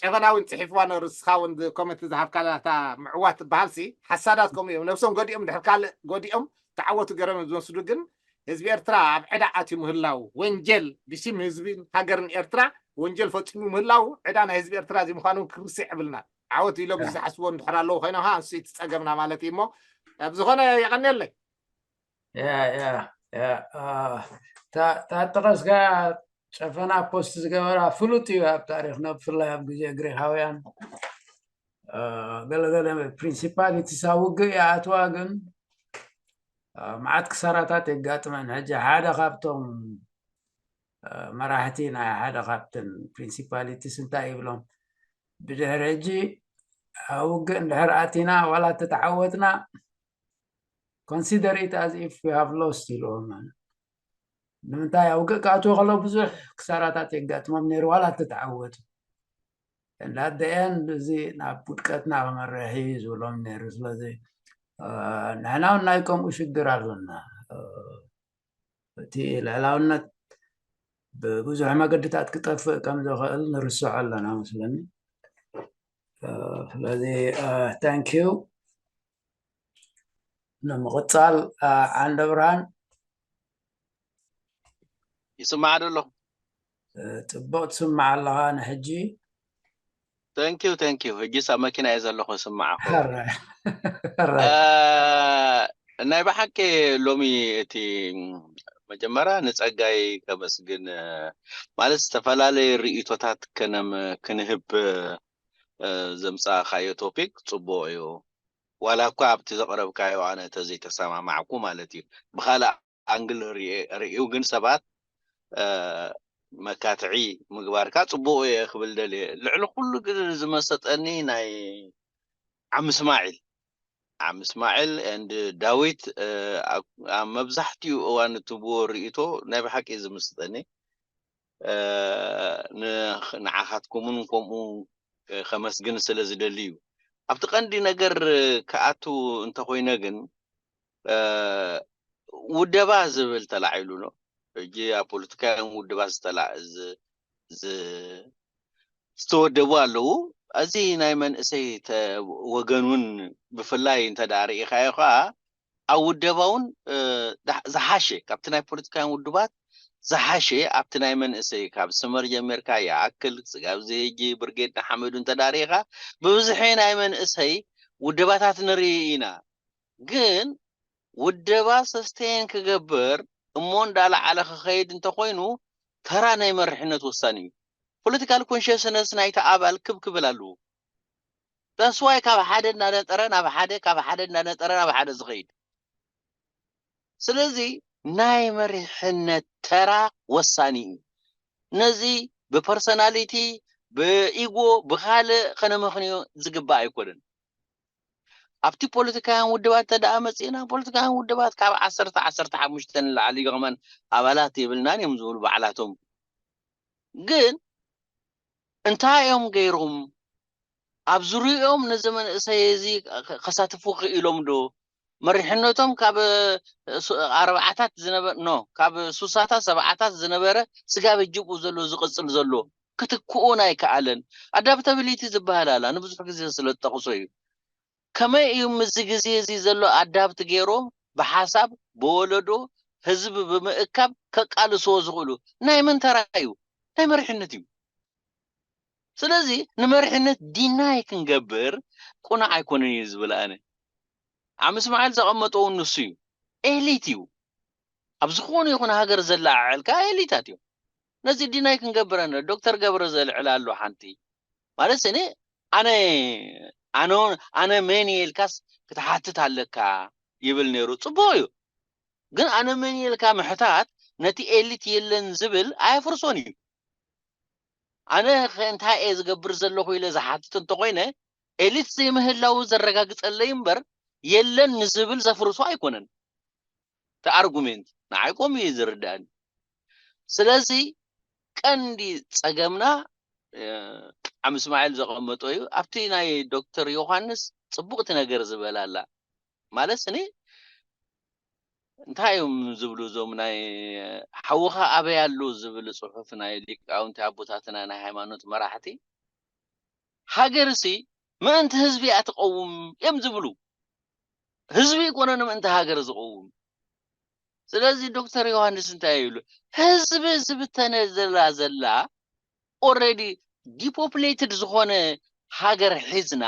ጨፈና እውን ፅሒፍዋ ነሩ ንስኻ እውን ኮመንት ዝሃብካላ እታ ምዕዋት ትበሃል ሲ ሓሳዳት ከምኡ እዮም ነብሶም ገዲኦም ድሕር ካልእ ገዲኦም ተዓወቱ ገረም ዝወስዱ ግን ህዝቢ ኤርትራ ኣብ ዕዳ ኣትዩ ምህላው ወንጀል ብሽም ህዝብን ሃገርን ኤርትራ ወንጀል ፈፂሙ ምህላው ዕዳ ናይ ህዝቢ ኤርትራ እዚ ምዃኑ ክርስዕ የብልና ዓወት ኢሎም ዝሓስቦ እንድሕር ኣለዉ ኮይኖም ከዓ ንሱ እቲ ፀገምና ማለት እዩ እሞ ኣብ ዝኾነ የቐንየለይ ታጠቐስካ ጨፈና ፖስት ዝገበራ ፍሉጥ እዩ ኣብ ታሪክና ብፍላይ ኣብ ግዜ ግሪካውያን ገለገለ ፕሪንሲፓሊቲስ ኣብ ውግእ ይኣትዋ ግን መዓት ክሳራታት የጋጥመን ሕጂ ሓደ ካብቶም መራሕቲ ናይ ሓደ ካብተን ፕሪንሲፓሊቲስ እንታይ ይብሎም ብድሕሪ ሕጂ ኣብ ውግእ እንድሕር ኣቲና ዋላ ተተዓወትና consider it as if we have lost ይልዎም ማለት ንምንታይ ኣብ ውግእ ክኣትዎ ከሎ ብዙሕ ክሳራታት የጋጥሞም ነይሩ ዋላ ተተዓወቱ and at the end እዚ ናብ ውድቀትና ክመርሕ እዩ ዝብሎም ነይሩ ስለዚ ንሕና እውን ናይ ከምኡ ሽግር ኣለና እቲ ልዕላውነት ብብዙሕ መገድታት ክጠፍእ ከም ዝኽእል ንርስዖ ኣለና መስለኒ ስለዚ thank you ንምቕፃል ዓንደ ብርሃን ይስማዕ ዶ ኣሎ ፅቡቅ ትስማዕ ኣለኻ ንሕጂ thank you thank you ሕጂ ኣብ መኪና እየ ዘለኹ ስማዕ ናይ ብሓቂ ሎሚ እቲ መጀመርያ ንፀጋይ ከመስግን ማለት ዝተፈላለዩ ርእቶታት ከነም ክንህብ ዘምፃእካዮ ቶፒክ ፅቡቅ እዩ ዋላ እኳ ኣብቲ ዘቅረብካዮ ኣነ ተዘይተሰማማዕኩ ማለት እዩ ብካልእ ኣንግል ርእዩ ግን ሰባት መካትዒ ምግባርካ ጽቡቕ እየ ክብል ደልየ። ልዕሊ ኩሉ ግን ዝመሰጠኒ ናይ ዓም እስማዒል ዓም እስማዒል and ዳዊት ኣብ መብዛሕትኡ እዋን እትብዎ ርእይቶ ናይ ብሓቂ ዝምስጠኒ ንዓኻትኩምን ከምኡ ከመስግን ስለ ዝደሊ እዩ። ኣብቲ ቀንዲ ነገር ክኣቱ እንተኮይነ ግን ውደባ ዝብል ተላዒሉ ነው። ሕጂ ኣብ ፖለቲካውያን ውድባት ዝተወደቡ ኣለዉ። እዚ ናይ መንእሰይ ወገን እውን ብፍላይ እንተ ደኣ ርኢኻዮ ከዓ ኣብ ውደባ እውን ዝሓሸ ካብቲ ናይ ፖለቲካውያን ውድባት ዝሓሸ ኣብቲ ናይ መንእሰይ ካብ ስመር ጀሚርካ ይኣክል ስጋብ ዘየጂ ብርጌድ ንሓመዱ እንተ ደኣ ርኢኻ ብብዝሒ ናይ መንእሰይ ውደባታት ንርኢ ኢና። ግን ውደባ ሰስተየን ክገብር እሞ እንዳለዓለ ክኸይድ እንተኮይኑ ተራ ናይ መርሕነት ወሳኒ እዩ። ፖለቲካል ኮንሽስነስ ናይቲ ኣባል ክብ ክብል ኣለዎ። ዳስዋይ ካብ ሓደ እናነጠረ ናብ ሓደ ካብ ሓደ እናነጠረ ናብ ሓደ ዝኸይድ። ስለዚ ናይ መሪሕነት ተራ ወሳኒ እዩ። ነዚ ብፐርሶናሊቲ ብኢጎ ብካልእ ከነመኽንዮ ዝግባእ ኣይኮነን። ኣብቲ ፖለቲካውያን ውድባት እንተ ደኣ መጺእና ፖለቲካውያን ውድባት ካብ ዓሰርተ ዓሰርተ ሓሙሽተ ንላዕሊ ከማን ኣባላት የብልናን እዮም ዝብሉ ባዕላቶም። ግን እንታይ እዮም ገይሮም? ኣብ ዙሪኦም ነዚ መንእሰይ እዚ ከሳትፉ ክኢሎም ዶ? መሪሕነቶም ካብ ኣርባዓታት ዝነበረ ኖ ካብ ሱሳታት ሰብዓታት ዝነበረ ስጋብ ሕጂ ብኡ ዘሎ ዝቕጽል ዘሎ ክትክኡን ኣይከኣለን። ኣዳፕታቢሊቲ ዝበሃል ኣላ ንብዙሕ ግዜ ስለ ዝጠቕሶ እዩ። ከመይ እዩ ምስዚ ግዜ እዚ ዘሎ ኣዳፕት ገይሮም ብሓሳብ ብወለዶ ህዝቢ ብምእካብ ከቃልስዎ ዝኽእሉ? ናይ መን ተራ እዩ? ናይ መሪሕነት እዩ። ስለዚ ንመሪሕነት ዲናይ ክንገብር ቁኑዕ ኣይኮነን እዩ ዝብል ኣነ። ዓም እስማዒል ዘቐመጦ እውን ንሱ እዩ። ኤሊት እዩ። ኣብ ዝኾነ ይኹን ሃገር ዘለዓዕልካ ኤሊታት እዮም። ነዚ ዲናይ ክንገብር ኣነ ዶክተር ገብረ ዘልዕል ኣሎ ሓንቲ ማለት እኔ ኣነ ኣነ ኣነ መን እየ ኢልካስ ክትሓትት ኣለካ ይብል ነይሩ። ጽቡቕ እዩ። ግን ኣነ መን እየ ኢልካ ምሕታት ነቲ ኤሊት የለን ዝብል ኣየፍርሶን እዩ። ኣነ ከ እንታይ እየ ዝገብር ዘለኹ ኢለ ዝሓትት እንተኾይነ ኤሊት ዘይምህላው ዘረጋግጸለይ እምበር የለን ንዝብል ዘፍርሶ ኣይኮነን። እቲ ኣርጉሜንት ንዓይ ከምኡ እዩ ዝርዳእኒ። ስለዚ ቀንዲ ጸገምና ዓም እስማዒል ዘቐመጦ እዩ። ኣብቲ ናይ ዶክተር ዮሃንስ ጽቡቕቲ ነገር ዝበላ ኣላ ማለት እኔ እንታይ እዮም ዝብሉ እዞም ናይ ሓውኻ ኣበይ ኣሎ ዝብል ጽሑፍ ናይ ሊቃውንቲ ኣቦታትና ናይ ሃይማኖት መራሕቲ ሃገርሲ ምእንቲ ህዝቢ እያ ትቐውም እዮም ዝብሉ። ህዝቢ ይኮነ ንምእንቲ ሃገር ዝቐውም። ስለዚ ዶክተር ዮሃንስ እንታይ ይብሉ? ህዝቢ ዝብተነ ዘላ ዘላ ኦረዲ ዲፖፕሌትድ ዝኾነ ሃገር ሒዝና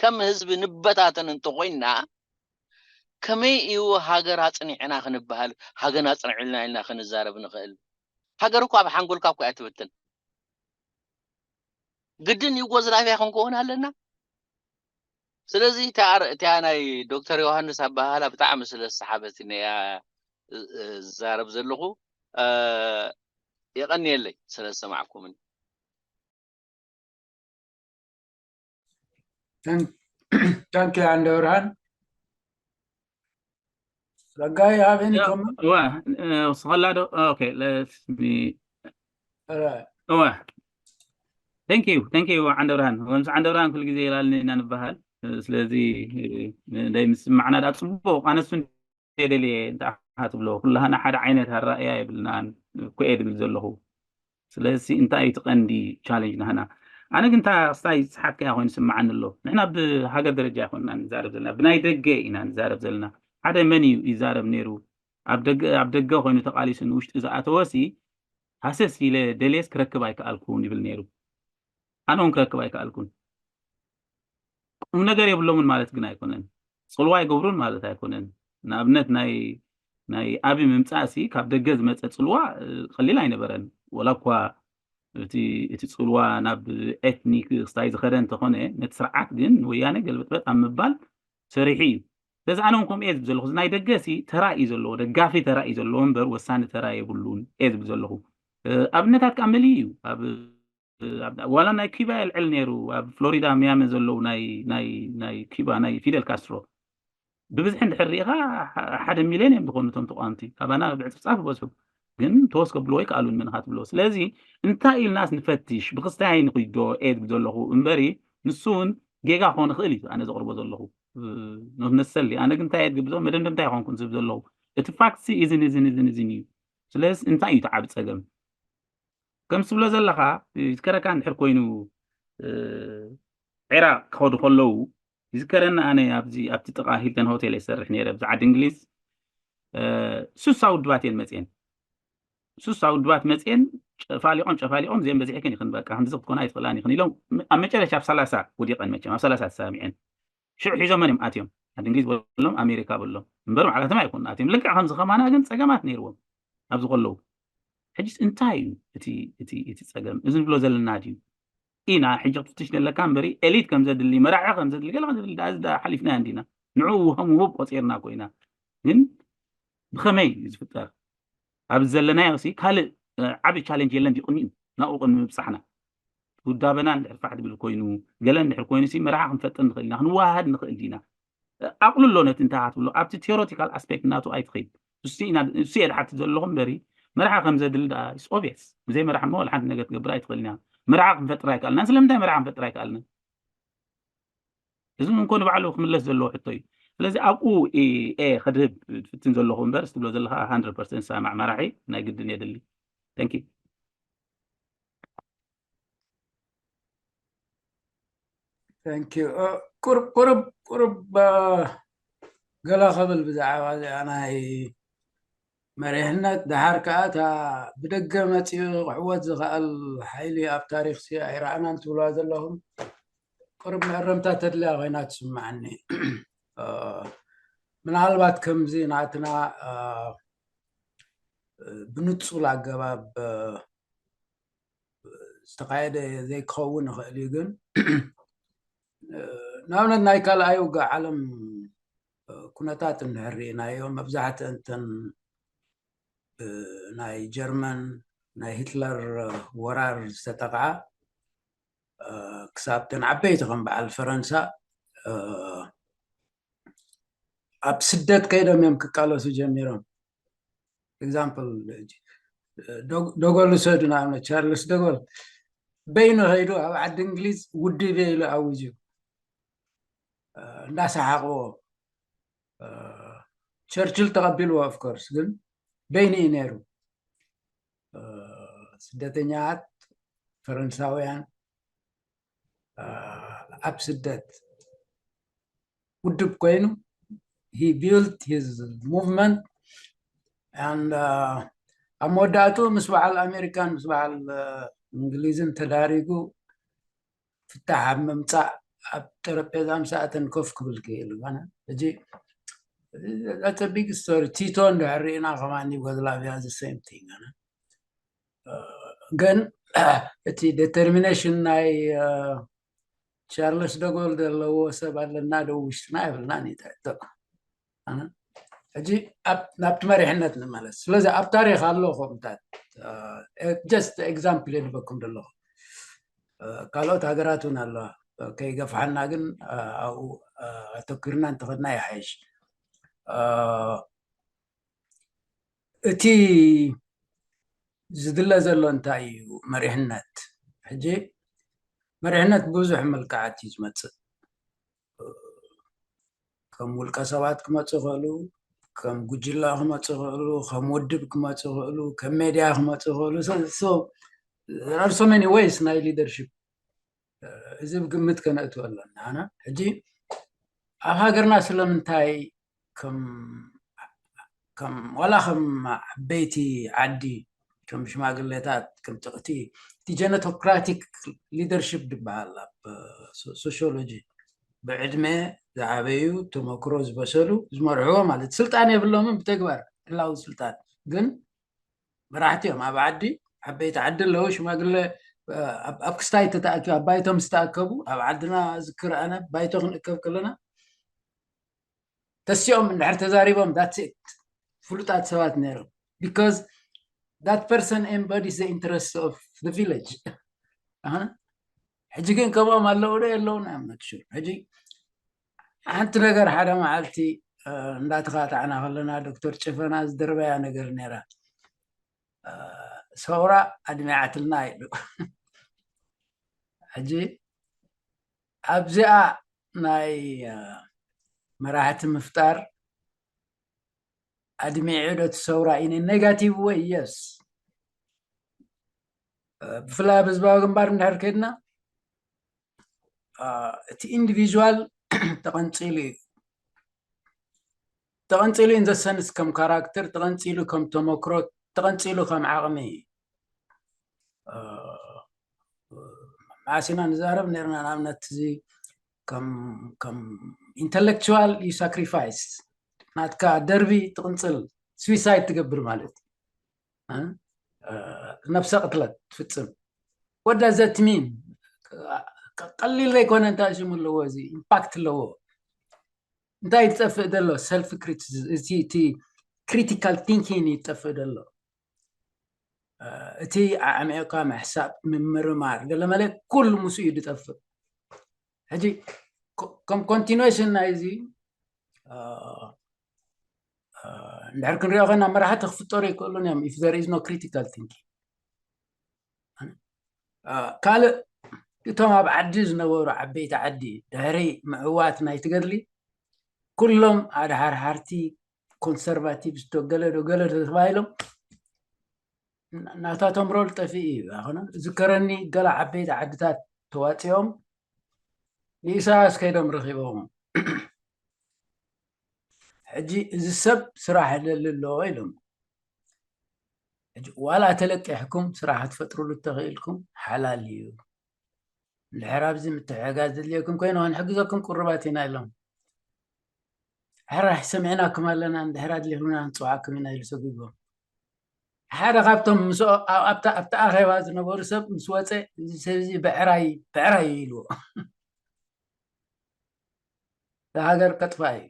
ከም ህዝቢ ንበታተን እንተኾይንና ከመይ እዩ ሃገር ኣፅኒዕና ክንበሃል ሃገር ኣፅንዕልና ኢልና ክንዛረብ ንኽእል? ሃገር እኮ ኣብ ሓንጎልካ እኮ እያ ትብትን። ግድን ዩጎዝላቪያ ክንከውን ኣለና። ስለዚ እቲኣ ናይ ዶክተር ዮሃንስ ኣበሃህላ ብጣዕሚ ስለ ዝሰሓበትኒ እያ ዝዛረብ ዘለኹ። የቐንየለይ ስለ ዝሰማዕኩምኒ። Thank you, Andorhan. Sagai, you have any comment? Well, uh, Salado, okay, let me. All right. Oh, thank you, thank you, Andorhan. ወንስ ዓንደብርሃን ኩሉ ግዜ ይላልኒ ኢና ንበሃል። ስለዚ ደይ ምስ ማዕና ዳ ጽቡቕ ኣነሱ የደልየ እንታይ ትብሎ ኩላህና ሓደ ዓይነት ኣራእያ የብልናን እኮ እየ ድብል ዘለኹ። ስለዚ እንታይ እዩ እቲ ቀንዲ ቻለንጅ ናህና? ኣነ ግን እንታይ ክስታይ ዝሓትካያ ኮይኑ ስምዓኒ ኣሎ። ንሕና ብሃገር ደረጃ ኣይኮንና ንዛረብ ዘለና፣ ብናይ ደገ ኢና ንዛረብ ዘለና። ሓደ መን እዩ ይዛረብ ነይሩ? ኣብ ደገ ኣብ ደገ ኮይኑ ተቓሊሱ ንውሽጢ ዝኣተወሲ ሃሰስ ኢለ ደልየስ ክረክብ ኣይከኣልኩን ይብል ነይሩ። ኣነ እውን ክረክብ ኣይከኣልኩን። ቁም ነገር የብሎምን ማለት ግን ኣይኮነን። ጽልዋ ኣይገብሩን ማለት ኣይኮነን። ንኣብነት ናይ ናይ ኣቢ ምምጻእሲ ካብ ደገ ዝመጸ ጽልዋ ቀሊል ኣይነበረን። ወላ እኳ እቲ እቲ ጽልዋ ናብ ኤትኒክ ክስታይ ዝኸደ እንተኾነ ነቲ ስርዓት ግን ንወያነ ገልበጥበጥ ኣብ ምባል ሰሪሑ እዩ። ስለዚ ኣነ እውን ከምኡ እየ ዝብል ዘለኹ። እዚ ናይ ደገ ሲ ተራ እዩ ዘለዎ፣ ደጋፊ ተራ እዩ ዘለዎ እምበር ወሳኒ ተራ የብሉን እየ ዝብል ዘለኹ። ኣብነታት ከዓ መሊኡ እዩ። ዋላ ናይ ኪባ የልዕል ነይሩ። ኣብ ፍሎሪዳ ሚያሚ ዘለዉ ናይ ኪባ ናይ ፊደል ካስትሮ ብብዝሒ እንድሕር ርኢኻ ሓደ ሚልዮን እዮም ዝኾኑ እቶም ተቋምቲ። ካባና ብዕፅፍፃፍ ይበዝሑ፣ ግን ተወስ ከብልዎ ይከኣሉን መን ኢኻ ትብልዎ። ስለዚ እንታይ ኢልናስ ንፈትሽ፣ ብክስታይ ንኽይዶ ኤድ ብዘለኹ እምበሪ ንሱ እውን ጌጋ ክኾን ይኽእል እዩ ኣነ ዘቕርቦ ዘለኹ ነሰሊ። ኣነ ግን እንታይ እየ ዝግብዞ መደምደምታ ይኾንኩን ዝብ ዘለኹ። እቲ ፋክትሲ እዝን እዝን እዝን እዝን እዩ። ስለዚ እንታይ እዩ እቲ ዓብ ፀገም? ከም ትብሎ ዘለኻ ይዝከረካ እንድሕር ኮይኑ፣ ዒራቅ ክኸዱ ከለዉ ይዝከረኒ። ኣነ ኣብዚ ኣብቲ ጥቃ ሂልተን ሆቴል ይሰርሕ ነይረ ኣብዚ ዓዲ እንግሊዝ። ሱሳ ውድባት እየን መፅኤን። ሱሳ ውድባት መፅኤን ጨፋሊቆም ጨፋሊቆም እዚኦም በዚሕክን ይኽን በቃ ከምዚ ክትኮና ይትኽእላን ይኽን ኢሎም ኣብ መጨረሻ ኣብ ሰላሳ ወዲቀን መቸም ኣብ ሰላሳ ተሳሚዐን ሽዑ ሒዞመን እዮም ኣትዮም። ዓዲ እንግሊዝ በሎም ኣሜሪካ በሎም እምበር ባዕላቶም ኣይኮኑ ኣትዮም። ልክዕ ከምዚ ከማና ግን ፀገማት ነይርዎም ኣብዚ ከለዉ። ሕጂስ እንታይ እዩ እቲ እቲ እቲ ፀገም? እዚ ንብሎ ዘለና ድዩ? ኢና ሕጂ ክትፍትሽ ዘለካ እምበሪ ኤሊት ከም ዘድሊ መራሒ ከም ዘድሊ ገለ ከም ዘድሊ ዳ- ዳ ሓሊፍና እንዲና ንዕኡ ውሃም ውሁብ ቆፂርና ኮይና ግን ብኸመይ እዩ ዝፍጠር? ኣብ ዘለናዮ ሲ ካልእ ዓብ ቻለንጅ የለን ድዩ ቅድሚኡ ናብኡ ቅድሚ ምብፃሕና ውዳበና እንድሕር ፋሕ ድብል ኮይኑ ገለ እንድሕር ኮይኑ ሲ መርሓ ክንፈጥር ንኽእል ኢና ክንወሃሃድ ንኽእል ዲና? ኣቕልሎ ነቲ እንታይ ትብሎ ኣብቲ ቴዎሬቲካል ኣስፔክት ናቱ ኣይትኸይድ። እሱ እየ ድሓትት ዘለኹ እምበሪ መርሓ ከም ዘድሊ ደኣ ኦብስ ብዘይ መርሓ እሞ ሓንቲ ነገር ትገብር ኣይትኽእል ኢና። መርሓ ክንፈጥር ኣይከኣልናን ስለምንታይ መርሓ ክንፈጥር ኣይከኣልናን? እዚ እንኮ ንባዕሉ ክምለስ ዘለዎ ሕቶ እዩ። ስለዚ ኣብኡ እየ ከድህብ ትፍትን ዘለኹ እምበር ትብሎ ዘለኻ ሃንድረድ ፐርሰንት ሳማዕ መራሒ ናይ ግድን የድሊ። Thank you። Thank you። ቁርብ ቁርብ ቁርብ ገለ ክብል ብዛዕባ እዚኣ ናይ መሪሕነት ደሓር ከዓ እታ ብደገ መፂኡ ክዕወት ዝኽእል ሓይሊ ኣብ ታሪክ ሲ ኣይረኣናን ትብልዋ ዘለኹም ቁርብ መእረምታ ተድልያ ኮይና ትስምዓኒ። ምናልባት ከምዚ ናትና ብንፁል ኣገባብ ዝተኻየደ ዘይክኸውን ይኽእል እዩ ግን ንኣብነት ናይ ካልኣይ ውግእ ዓለም ኩነታት እንድሕር ርኢናዮ መብዛሕትአን እተን ናይ ጀርመን ናይ ሂትለር ወራር ዝተጠቕዓ ክሳብ ተን ዓበይቲ ከም በዓል ፈረንሳ ኣብ ስደት ከይዶም እዮም ክቃለሱ ጀሚሮም። ኤግዛምፕል ደጎል ውሰዱ ንኣብነት ቻርልስ ደጎል በይኑ ከይዱ ኣብ ዓዲ እንግሊዝ ውድብ እየ ኢሉ ኣውጅ እዩ እንዳሰሓቅዎ ቸርችል ተቐቢልዎ ኦፍኮርስ ግን በይኑ እዩ ነይሩ ስደተኛት ፈረንሳውያን ኣብ ስደት ውድብ ኮይኑ he built his movement and ኣብ መወዳእቱ ምስ በዓል ኣሜሪካን ምስ በዓል እንግሊዝን ተዳሪጉ ፍታሕ ኣብ ምምፃእ ኣብ ጠረጴዛ ምሳእተን ኮፍ ክብል ክእል ነ እዚ ቢግ ስቶሪ ቲቶ እንድሕር ርኢና ከማ ዩጎዝላቪያ the same thing ግን እቲ ዴተርሚኔሽን ናይ ቻርለስ ደጎል ዘለዎ ሰብ ኣለና ዶ ውሽጥና የብልና ሕጂ ናብቲ መሪሕነት ንመለስ ስለዚ ኣብ ታሪክ ኣሎ ከምታት ጀስት ኤግዛምፕል የድበኩም ዘለኹ ካልኦት ሃገራት እውን ኣለዋ ከይገፍሓና ግን ኣብኡ ኣተኪርና እንተኸድና ይሓይሽ እቲ ዝድለ ዘሎ እንታይ እዩ መሪሕነት ሕጂ መሪሕነት ብዙሕ መልክዓት እዩ ዝመፅእ ከም ውልቀ ሰባት ክመፁ ይኽእሉ ከም ጉጅላ ክመፁ ይኽእሉ ከም ውድብ ክመፁ ይኽእሉ ከም ሜድያ ክመፁ ይኽእሉ so there are so many ways ናይ leadership እዚ ብግምት ከነእትወ ኣለና ሕጂ ኣብ ሃገርና ስለምንታይ ከም ዋላ ከም ዓበይቲ ዓዲ ከም ሽማግሌታት ከም ጥቕቲ እቲ ጀነቶክራቲክ ሊደርሽፕ ዝበሃል ኣብ ሶሲዮሎጂ ብዕድመ ዝዓበዩ ተመክሮ ዝበሰሉ ዝመርሕዎ ማለት ስልጣን የብሎምን ብተግባር ዕላዊ ስልጣን ግን መራሕቲ እዮም ኣብ ዓዲ ዓበይቲ ዓዲ ኣለዉ ሽማግለ ኣብ ክስታይ ተተኣኪቡ ኣብ ባይቶም ዝተኣከቡ ኣብ ዓድና ዝክር ኣነ ባይቶ ክንእከብ ከለና ተሲኦም እንድሕር ተዛሪቦም that's it ፍሉጣት ሰባት ነይሮም because that person embodies the interests of the village. ሕጂ ግን ከምኦም ኣለዉ ዶ የለውን? I'm not sure። ሕጂ ሓንቲ ነገር ሓደ መዓልቲ እንዳተኻታዕና ከለና ዶክተር ጭፈና ዝደርበያ ነገር ነይራ። ሰውራ ኣድሚዓትልና ኢሉ። ሕጂ ኣብዚኣ ናይ መራሕቲ ምፍጣር ኣድሚዑ ዶ ትሰውራ ኢነ negative way? Yes። ብፍላይ ኣብ ህዝባዊ ግንባር እንድሕር ከድና እቲ individual ተቐንፂሉ እዩ። ተቐንፂሉ in the sense ከም ካራክተር፣ ተቐንፂሉ ከም ተመክሮ፣ ተቐንፂሉ ከም ዓቕሚ። ማእሲና ንዛረብ ነርና። ንኣብነት እዚ ከም intellectual you sacrifice፣ ናትካ ደርቢ ትቕንፅል፣ suicide ትገብር ማለት፣ ነብሰ ቅትለት ትፍፅም። What does that mean? ቀሊል ዘይኮነ እንታይ ሽሙ ኣለዎ፣ እዚ impact ኣለዎ። እንታይ ዝጠፍእ ዘሎ? Self criticism፣ እቲ critical thinking ይጠፍእ ዘሎ። እቲ ኣዕሚቕካ ምሕሳብ፣ ምምርማር፣ ገለ መለ ኩሉ ምስኡ እዩ ዝጠፍእ። ሕጂ ከም continuation ናይዚ እንድሕር ክንሪኦ ኮይና መራሕቲ ክፍጠሩ ይክእሉን እዮም if there is no critical thinking። ካልእ እቶም ኣብ ዓዲ ዝነበሩ ዓበይቲ ዓዲ ድሕሪ ምዕዋት ናይ ትገድሊ ኩሎም ኣድሓርሓርቲ ኮንሰርቫቲቭ ዶ ገለ ዶ ገለ ዶ ተባሂሎም ናታቶም ሮል ጠፊኡ እዩ። ኣነ ዝከረኒ ገለ ዓበይቲ ዓድታት ተዋፂኦም ንኢሳያስ ከይዶም ረኺቦም ሕጂ እዚ ሰብ ስራሕ ይደሊ ኣሎ ኢሎም። ዋላ ተለቂሕኩም ስራሕ ክትፈጥሩሉ እተኽኢልኩም ሓላል እዩ። እንድሕር ኣብዚ ምትሕጋዝ ዘድልየኩም ኮይኑ ክንሕግዘኩም ቅሩባት ኢና ኢሎም። ሕራሕ ሰሚዕናኩም ኣለና፣ እንድሕር ኣድሊኹምና ክንፅውዓኩም ኢና ኢሉ ሰጒጎም። ሓደ ካብቶም ኣብቲ ኣኼባ ዝነበሩ ሰብ ምስ ወፀ እዚ ሰብ እዚ ብዕራይ ብዕራይ እዩ ኢልዎ። ሃገር ከጥፋ እዩ።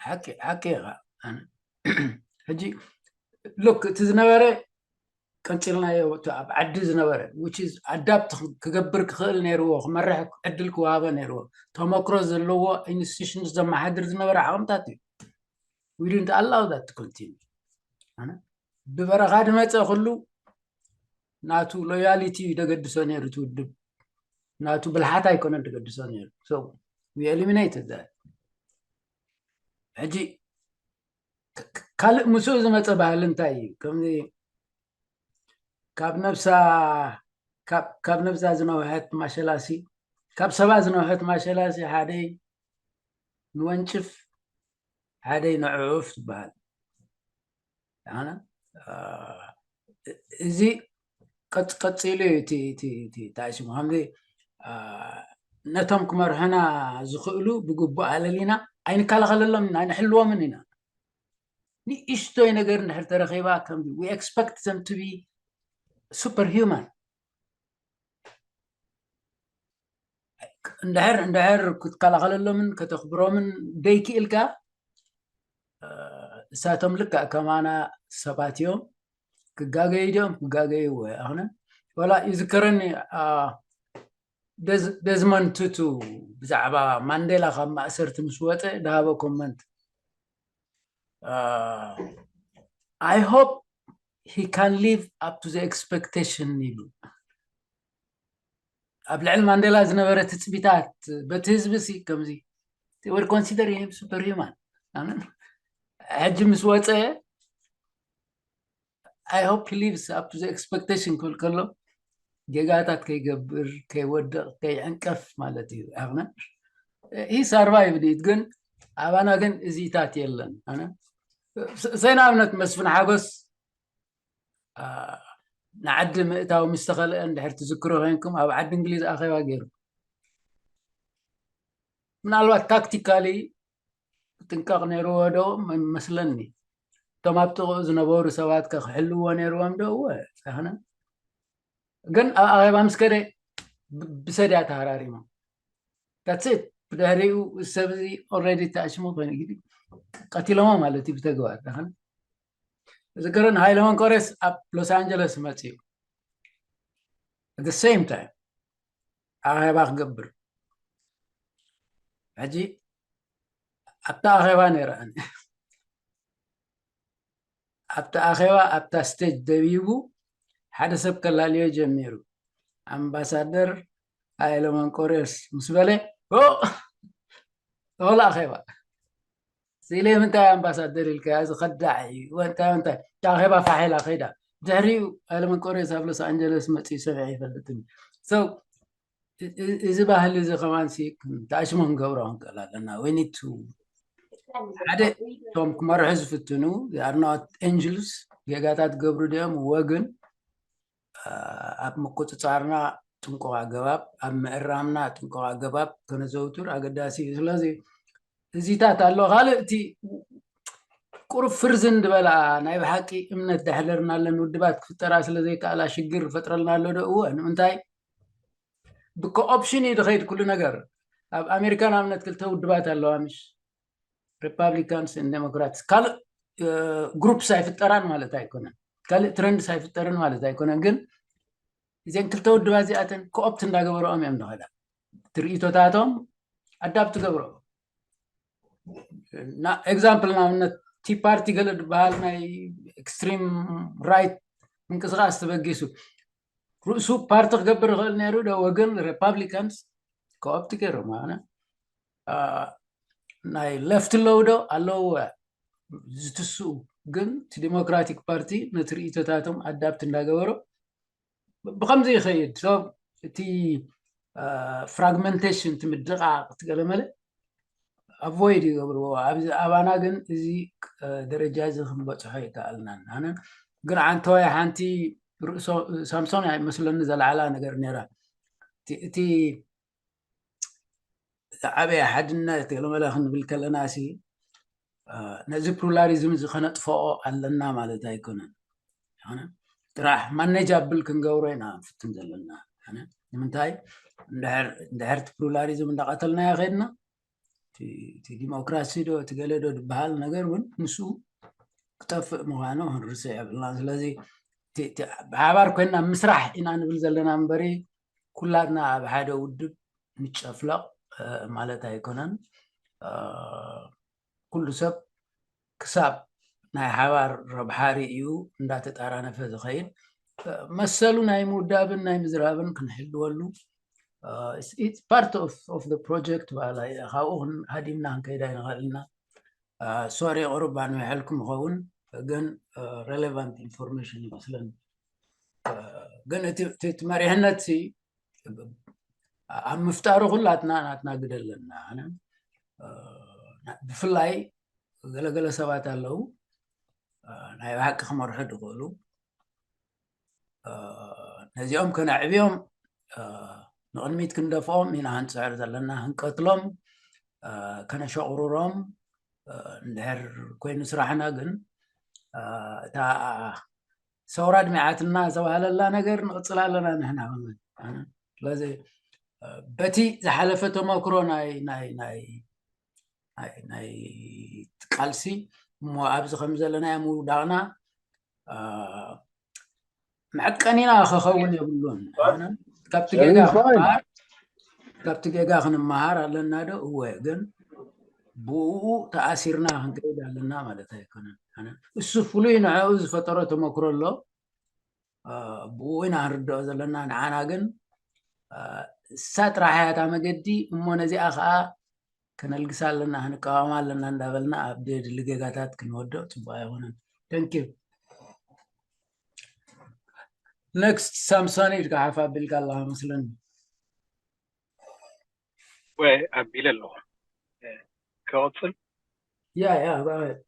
ሓቂ ኢኻ። ሕጂ ሉክ እቲ ዝነበረ ቀንፂልናዮ፣ እቲ ኣብ ዓዲ ዝነበረ which is adapt ክገብር ክኽእል ነይርዎ፣ ክመርሕ ዕድል ክወሃቦ ነይርዎ፣ ተመክሮ ዘለዎ ኢንስቲቱሽን ዘመሓድር ዝነበረ ዓቕምታት እዩ። We didn't allow that to continue። ብበረኻ ዝመፀ ኩሉ ናቱ ሎያሊቲ እዩ ደገድሶ ነይሩ፣ እቲ ውድብ ናቱ ብልሓት ኣይኮነን ደገድሶ ነይሩ። So we eliminated that። ሕጂ ካልእ ምስኡ ዝመፀ ባህሊ እንታይ እዩ? ከምዚ ካብ ነብሳ ካብ ነብሳ ዝነውሐት ማሸላሲ፣ ካብ ሰባ ዝነውሐት ማሸላሲ ሓደ ንወንጭፍ፣ ሓደ ንዕዑፍ ትበሃል። እዚ ቀፂሉ እዩ። ታሽሙ ከምዚ ነቶም ክመርሑና ዝኽእሉ ብግቡእ ኣለሊና ኣይንከላኸለሎም ኢና፣ ኣይንሕልዎምን ኢና። ንእሽቶይ ነገር እንድሕር ተረኺባ ከም we expect them to be super human። እንድሕር እንድሕር ክትከላኸለሎምን ከተኽብሮምን ደይክእልካ እሳቶም ልክዕ ከማና ሰባት እዮም። ክጋገዩ ድኦም ክጋገዩ ኣነ ወላ ይዝከረኒ ደዝመንድ ቱቱ ብዛዕባ ማንዴላ ካብ ማእሰርቲ ምስ ወፀ ድሃበ ኮመንት I hope he can live up to the expectation ኢሉ። ኣብ ልዕሊ ማንዴላ ዝነበረ ትፅቢታት በቲ ህዝቢ ሲ ከምዚ were consider him superhuman። ሕጂ ምስ ወፀ I hope he lives up to the expectation ክብል ከሎ ጌጋታት ከይገብር ከይወድቕ ከይዕንቀፍ ማለት እዩ። ኣነ he survived it ግን ኣባና ግን እዚታት የለን። ኣነ ሰይ ንኣብነት መስፍን ሓጎስ ንዓዲ ምእታው ምስ ተኸልአ እንድሕር ትዝክሮ ኮይንኩም ኣብ ዓዲ እንግሊዝ ኣኼባ ገይሩ ምናልባት ታክቲካሊ ጥንቃቕ ነይርዎ ዶ መስለኒ። እቶም ኣብ ጥቕኡ ዝነበሩ ሰባት ከ ክሕልዎ ነይርዎም ዶ? እወ ፃህነ ግን ኣብ ኣኼባ ምስ ከደ ብሰድያ ተሃራሪሞም። That's it። ብድሕሪኡ ሰብ እዚ already ተኣሽሙ ኮይኑ ግዲ ቀቲሎሞ ማለት እዩ ብተግባር ዳኸነ ዝገርም ሃይለ መንቆሬስ ኣብ ሎስ ኣንጀለስ መፅዩ the same time ኣኼባ ክገብር። ሕጂ ኣብታ ኣኼባ ነይረ ኣነ። ኣብታ ኣኼባ ኣብታ ስቴጅ ደቢቡ ሓደ ሰብ ከላልዮ ጀሚሩ። ኣምባሳደር ሃይለ መንቆሬስ ምስ በለ ኦ! ኦላ ኣኼባ ስኢለ ምንታይ ኣምባሳደር ኢልካ እዚ ከዳዕ እዩ እንታይ እንታይ ኣኼባ ፋሒላ ከይዳ። ድሕሪኡ ሃይለ መንቆሬስ ኣብ ሎስ ኣንጀለስ መፅዩ ሰሚዐ ይፈልጥን። So እዚ ባህሊ እዚ ከማን ሲ ተኣሽሞ ክንገብሮ ክንክእል ኣለና። We need to ሓደ እቶም ክመርሑ ዝፍትኑ are not angels ጌጋታት ገብሩ ድኦም ወግን ኣብ ምቁፅፃርና ጥንቁቕ ኣገባብ ኣብ ምእራምና ጥንቁቕ ኣገባብ ከነዘውትር ኣገዳሲ እዩ። ስለዚ እዚታት ኣሎ። ካልእ እቲ ቁሩብ ፍርዝን ዝበላ ናይ ብሓቂ እምነት ዳሕደርናለን ውድባት ክፍጠራ ስለ ዘይከኣላ ሽግር ፈጥረልና ኣሎ ዶ? እወ። ንምንታይ ብኮ ኦፕሽን እዩ ዝኸይድ ኩሉ ነገር። ኣብ ኣሜሪካ ንኣብነት ክልተ ውድባት ኣለዋ ምሽ ሪፓብሊካንስ ን ዴሞክራትስ ካልእ ግሩፕስ ኣይፍጠራን ማለት ኣይኮነን። ካልእ ትረንድስ ኣይፍጠርን ማለት ኣይኮነን። ግን እዘን ክልተ ውድባት እዚኣተን ኮኦፕት እንዳገበረኦም እዮም ንኸዳ ትርኢቶታቶም ኣዳፕት ገብረኦ። ኤግዛምፕል ንኣብነት ቲ ፓርቲ ገለ ዝበሃል ናይ ኤክስትሪም ራይት ምንቅስቃስ ተበጊሱ ርእሱ ፓርቲ ክገብር ይኽእል ነይሩ ዶ? ወገን ሪፓብሊካንስ ኮኦፕት ገይሮም ኣነ ናይ ለፍት ኣለዉ ዶ ኣለዉ ዝትስኡ ግን እቲ ዲሞክራቲክ ፓርቲ ነቲ ርእቶታቶም ኣዳፕት እንዳገበሩ ብከምዚ ይኸይድ። So እቲ ፍራግመንቴሽን እቲ ምድቃቅ እቲ ገለመለ ኣቮይድ ይገብርዎ። ኣብዚ ኣባና ግን እዚ ደረጃ እዚ ክንበፅሖ ይከኣልናን ኣነ ግን ዓንተዋይ ሓንቲ ሳምሶን ኣይመስለኒ ዘለዓላ ነገር ነይራ እቲ ዝዓበየ ሓድነት ገለመለ ክንብል ከለና ሲ ነዚ ፕሉራሊዝም እዚ ከነጥፈኦ ኣለና ማለት ኣይኮነን። ጥራሕ ማኔጃብል ክንገብሮ ኢና ንፍትን ዘለና። ንምንታይ እንድሕር እቲ ፕሉራሊዝም እንዳቀተልናዮ ከድና እቲ ዲሞክራሲ ዶ እቲ ገለ ዶ ዝበሃል ነገር እውን ምስኡ ክጠፍእ ምዃኑ ክንርስዕ የብልና። ስለዚ ብሓባር ኮይና ምስራሕ ኢና ንብል ዘለና እምበሪ ኩላትና ኣብ ሓደ ውድብ ንጨፍለቕ ማለት ኣይኮነን። ኩሉ ሰብ ክሳብ ናይ ሓባር ረብሓ ርእዩ እንዳተጣራነፈ ዝኸይድ መሰሉ ናይ ምውዳብን ናይ ምዝራብን ክንሕልወሉ ፓርት ኦፍ ፕሮጀክት በሃላ ካብኡ ሃዲምና ክንከይዳ ይንኽእል ኢና። ሶሪ ቅሩብ ኣንዊሐልኩም ይኸውን ግን ሬሌቫንት ኢንፎርሜሽን ይመስለኒ። ግን እቲ መሪሕነት ኣብ ምፍጣሩ ኩላትና ናትና ግደ ኣለና። ብፍላይ ገለገለ ሰባት ኣለዉ ናይ ብሓቂ ክመርሑ ዝኽእሉ ነዚኦም ከነዕብዮም ንቕድሚት ክንደፍኦም ኢና ክንፅዕር ዘለና። ክንቀትሎም ከነሸቑርሮም እንድሕር ኮይኑ ስራሕና ግን እታ ሰውራ ኣድሚዓትና ዝተባህለላ ነገር ንቕፅል ኣለና ንሕና። ስለዚ በቲ ዝሓለፈ ተመክሮ ናይ ናይ ናይ ናይ ቃልሲ እሞ ኣብዚ ከም ዘለናዮ ምውዳቕና መዐቀኒና ክኸውን የብሉን። ካብቲ ጌጋ ክንመሃር ካብቲ ጌጋ ክንመሃር ኣለና ዶ? እወ። ግን ብኡ ተኣሲርና ክንከይድ ኣለና ማለት ኣይኮነን። እሱ ፍሉይ ንዕኡ ዝፈጠሮ ተመክሮ ኣሎ። ብኡ ኢና ክንርድኦ ዘለና። ንዓና ግን እሳ ጥራሕ እያ እታ መገዲ እሞ ነዚኣ ከዓ ከነልግሳ ኣለና ክንቃወማ ኣለና እንዳበልና ኣብ ደድሊ ጌጋታት ክንወድቕ ፅቡቅ ኣይኮነን። Thank you. Next ሳምሶን ኢድካ ሓፍ ኣቢልካ ኣለካ መስለኒ። ወይ ኣቢለ ኣለኹ። ክቕፅል? Yeah, yeah, go ahead.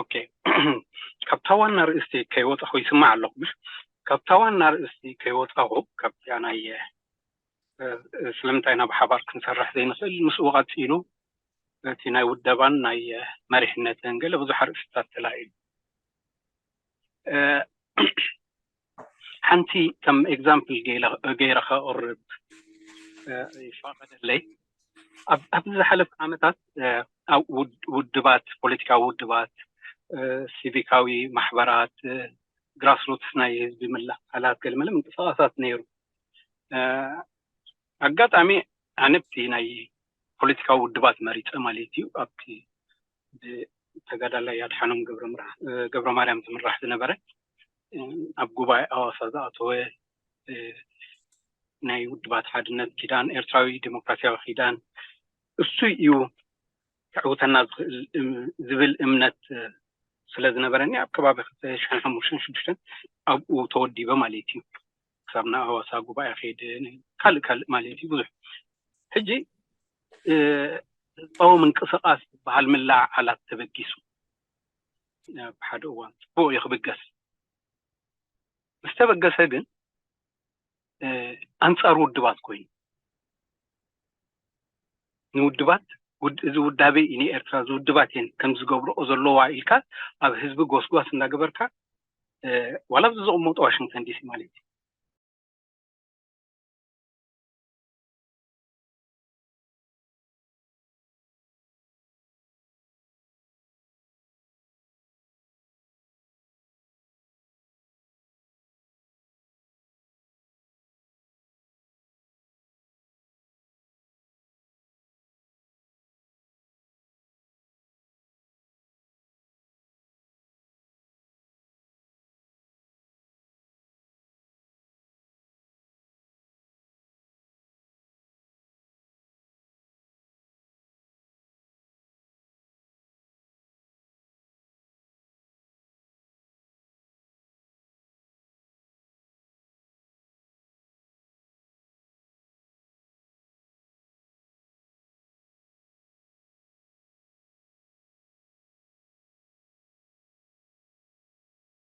Okay. ካብታ ዋና ርእስቲ ከይወፃኹ ይስማዕ ኣለኹ። ካብታ ዋና ርእስቲ ከይወፃኹ ካብቲያ ናይ ስለምንታይ ናብ ሓባር ክንሰርሕ ዘይንኽእል? ምስኡ ቀፂሉ እቲ ናይ ውደባን ናይ መሪሕነትን ገለ ብዙሕ ኣርእስታት ተላዒሉ። ሓንቲ ከም ኤግዛምፕል ገይረ ከቕርብ ይፈቐደለይ። ኣብዚ ዝሓለፈ ዓመታት ኣብ ውድባት፣ ፖለቲካዊ ውድባት፣ ሲቪካዊ ማሕበራት፣ ግራስሩትስ ናይ ህዝቢ ምላዓላት ገለመለ ምንቅስቃሳት ነይሩ። ኣጋጣሚ ኣነብቲ ናይ ፖለቲካዊ ውድባት መሪፀ ማለት እዩ። ኣብቲ ብተጋዳላይ ኣድሓኖም ገብረ ማርያም ዝምራሕ ዝነበረ ኣብ ጉባኤ ኣዋሳ ዝኣተወ ናይ ውድባት ሓድነት ኪዳን፣ ኤርትራዊ ዴሞክራሲያዊ ኪዳን እሱ እዩ ክዕውተና ዝብል እምነት ስለ ዝነበረኒ ኣብ ከባቢ ክልተ ሽሕን ሓሙሽተን ሽዱሽተን ኣብኡ ተወዲበ ማለት እዩ። ክሳብ ናይ ኣዋሳ ጉባኤ ከይደ ካልእ ካልእ ማለት እዩ ብዙሕ። ሕጂ ህዝባዊ ምንቅስቃስ ዝበሃል ምላዓላት ተበጊሱ ብሓደ እዋን ጽቡቕ እዩ ክብገስ። ምስ ተበገሰ ግን ኣንጻር ውድባት ኮይኑ ንውድባት እዚ ውዳበ እዩ ንኤርትራ ዝውድባት እየን ከም ዝገብርኦ ዘለዋ ኢልካ ኣብ ህዝቢ ጎስጓስ እንዳገበርካ ዋላ ኣብዚ ዝቕመጡ ዋሽንግተን ዲሲ ማለት እዩ